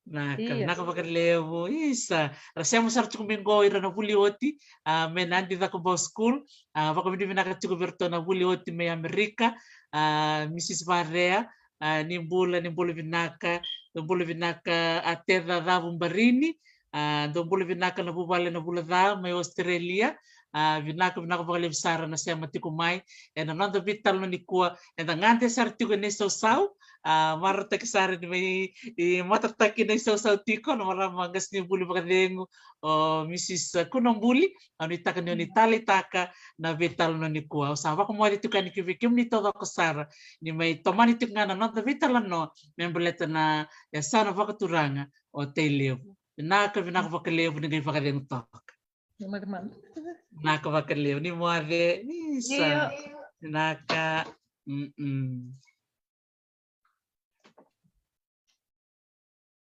Vinaka, vinaka vakalevu. Isa, ra sema sara tiko mai qo ira na vuli oti, a, mai na Adi Cakobau School, a, vakavinavinaka tiko vei iratou na vuli oti mai Amerika, a, Mrs Varea, a, ni bula, ni bula vinaka, ni bula vinaka, a, Teca Cavu Barini, a, dou bula vinaka na vuvale na Vula Ca mai Australia. A, vinaka, vinaka vakalevu sara na sema tiko mai ena noda veitalanoa nikua. Eda gade sara tiko ena isausau, a, marautaki sara ni mai, i, matataki na isausau tiko na marama qasenivuli vakacegu, o Mrs Kunabuli. Au nuitaka ni o ni taleitaka na veitalanoa nikua. Au sa vakamoce tiko yani ki vei kemuni taucoko sara ni mai tomani tiko ga na noda veitalanoa me baleta na yasana vakaturaga o Tailevu. Vinaka, vinaka vakalevu, ni qai vakacegu toka. Ni moce mada. Vinaka vakalevu, ni moce. Isa. Io. Vinaka. Mm-mm.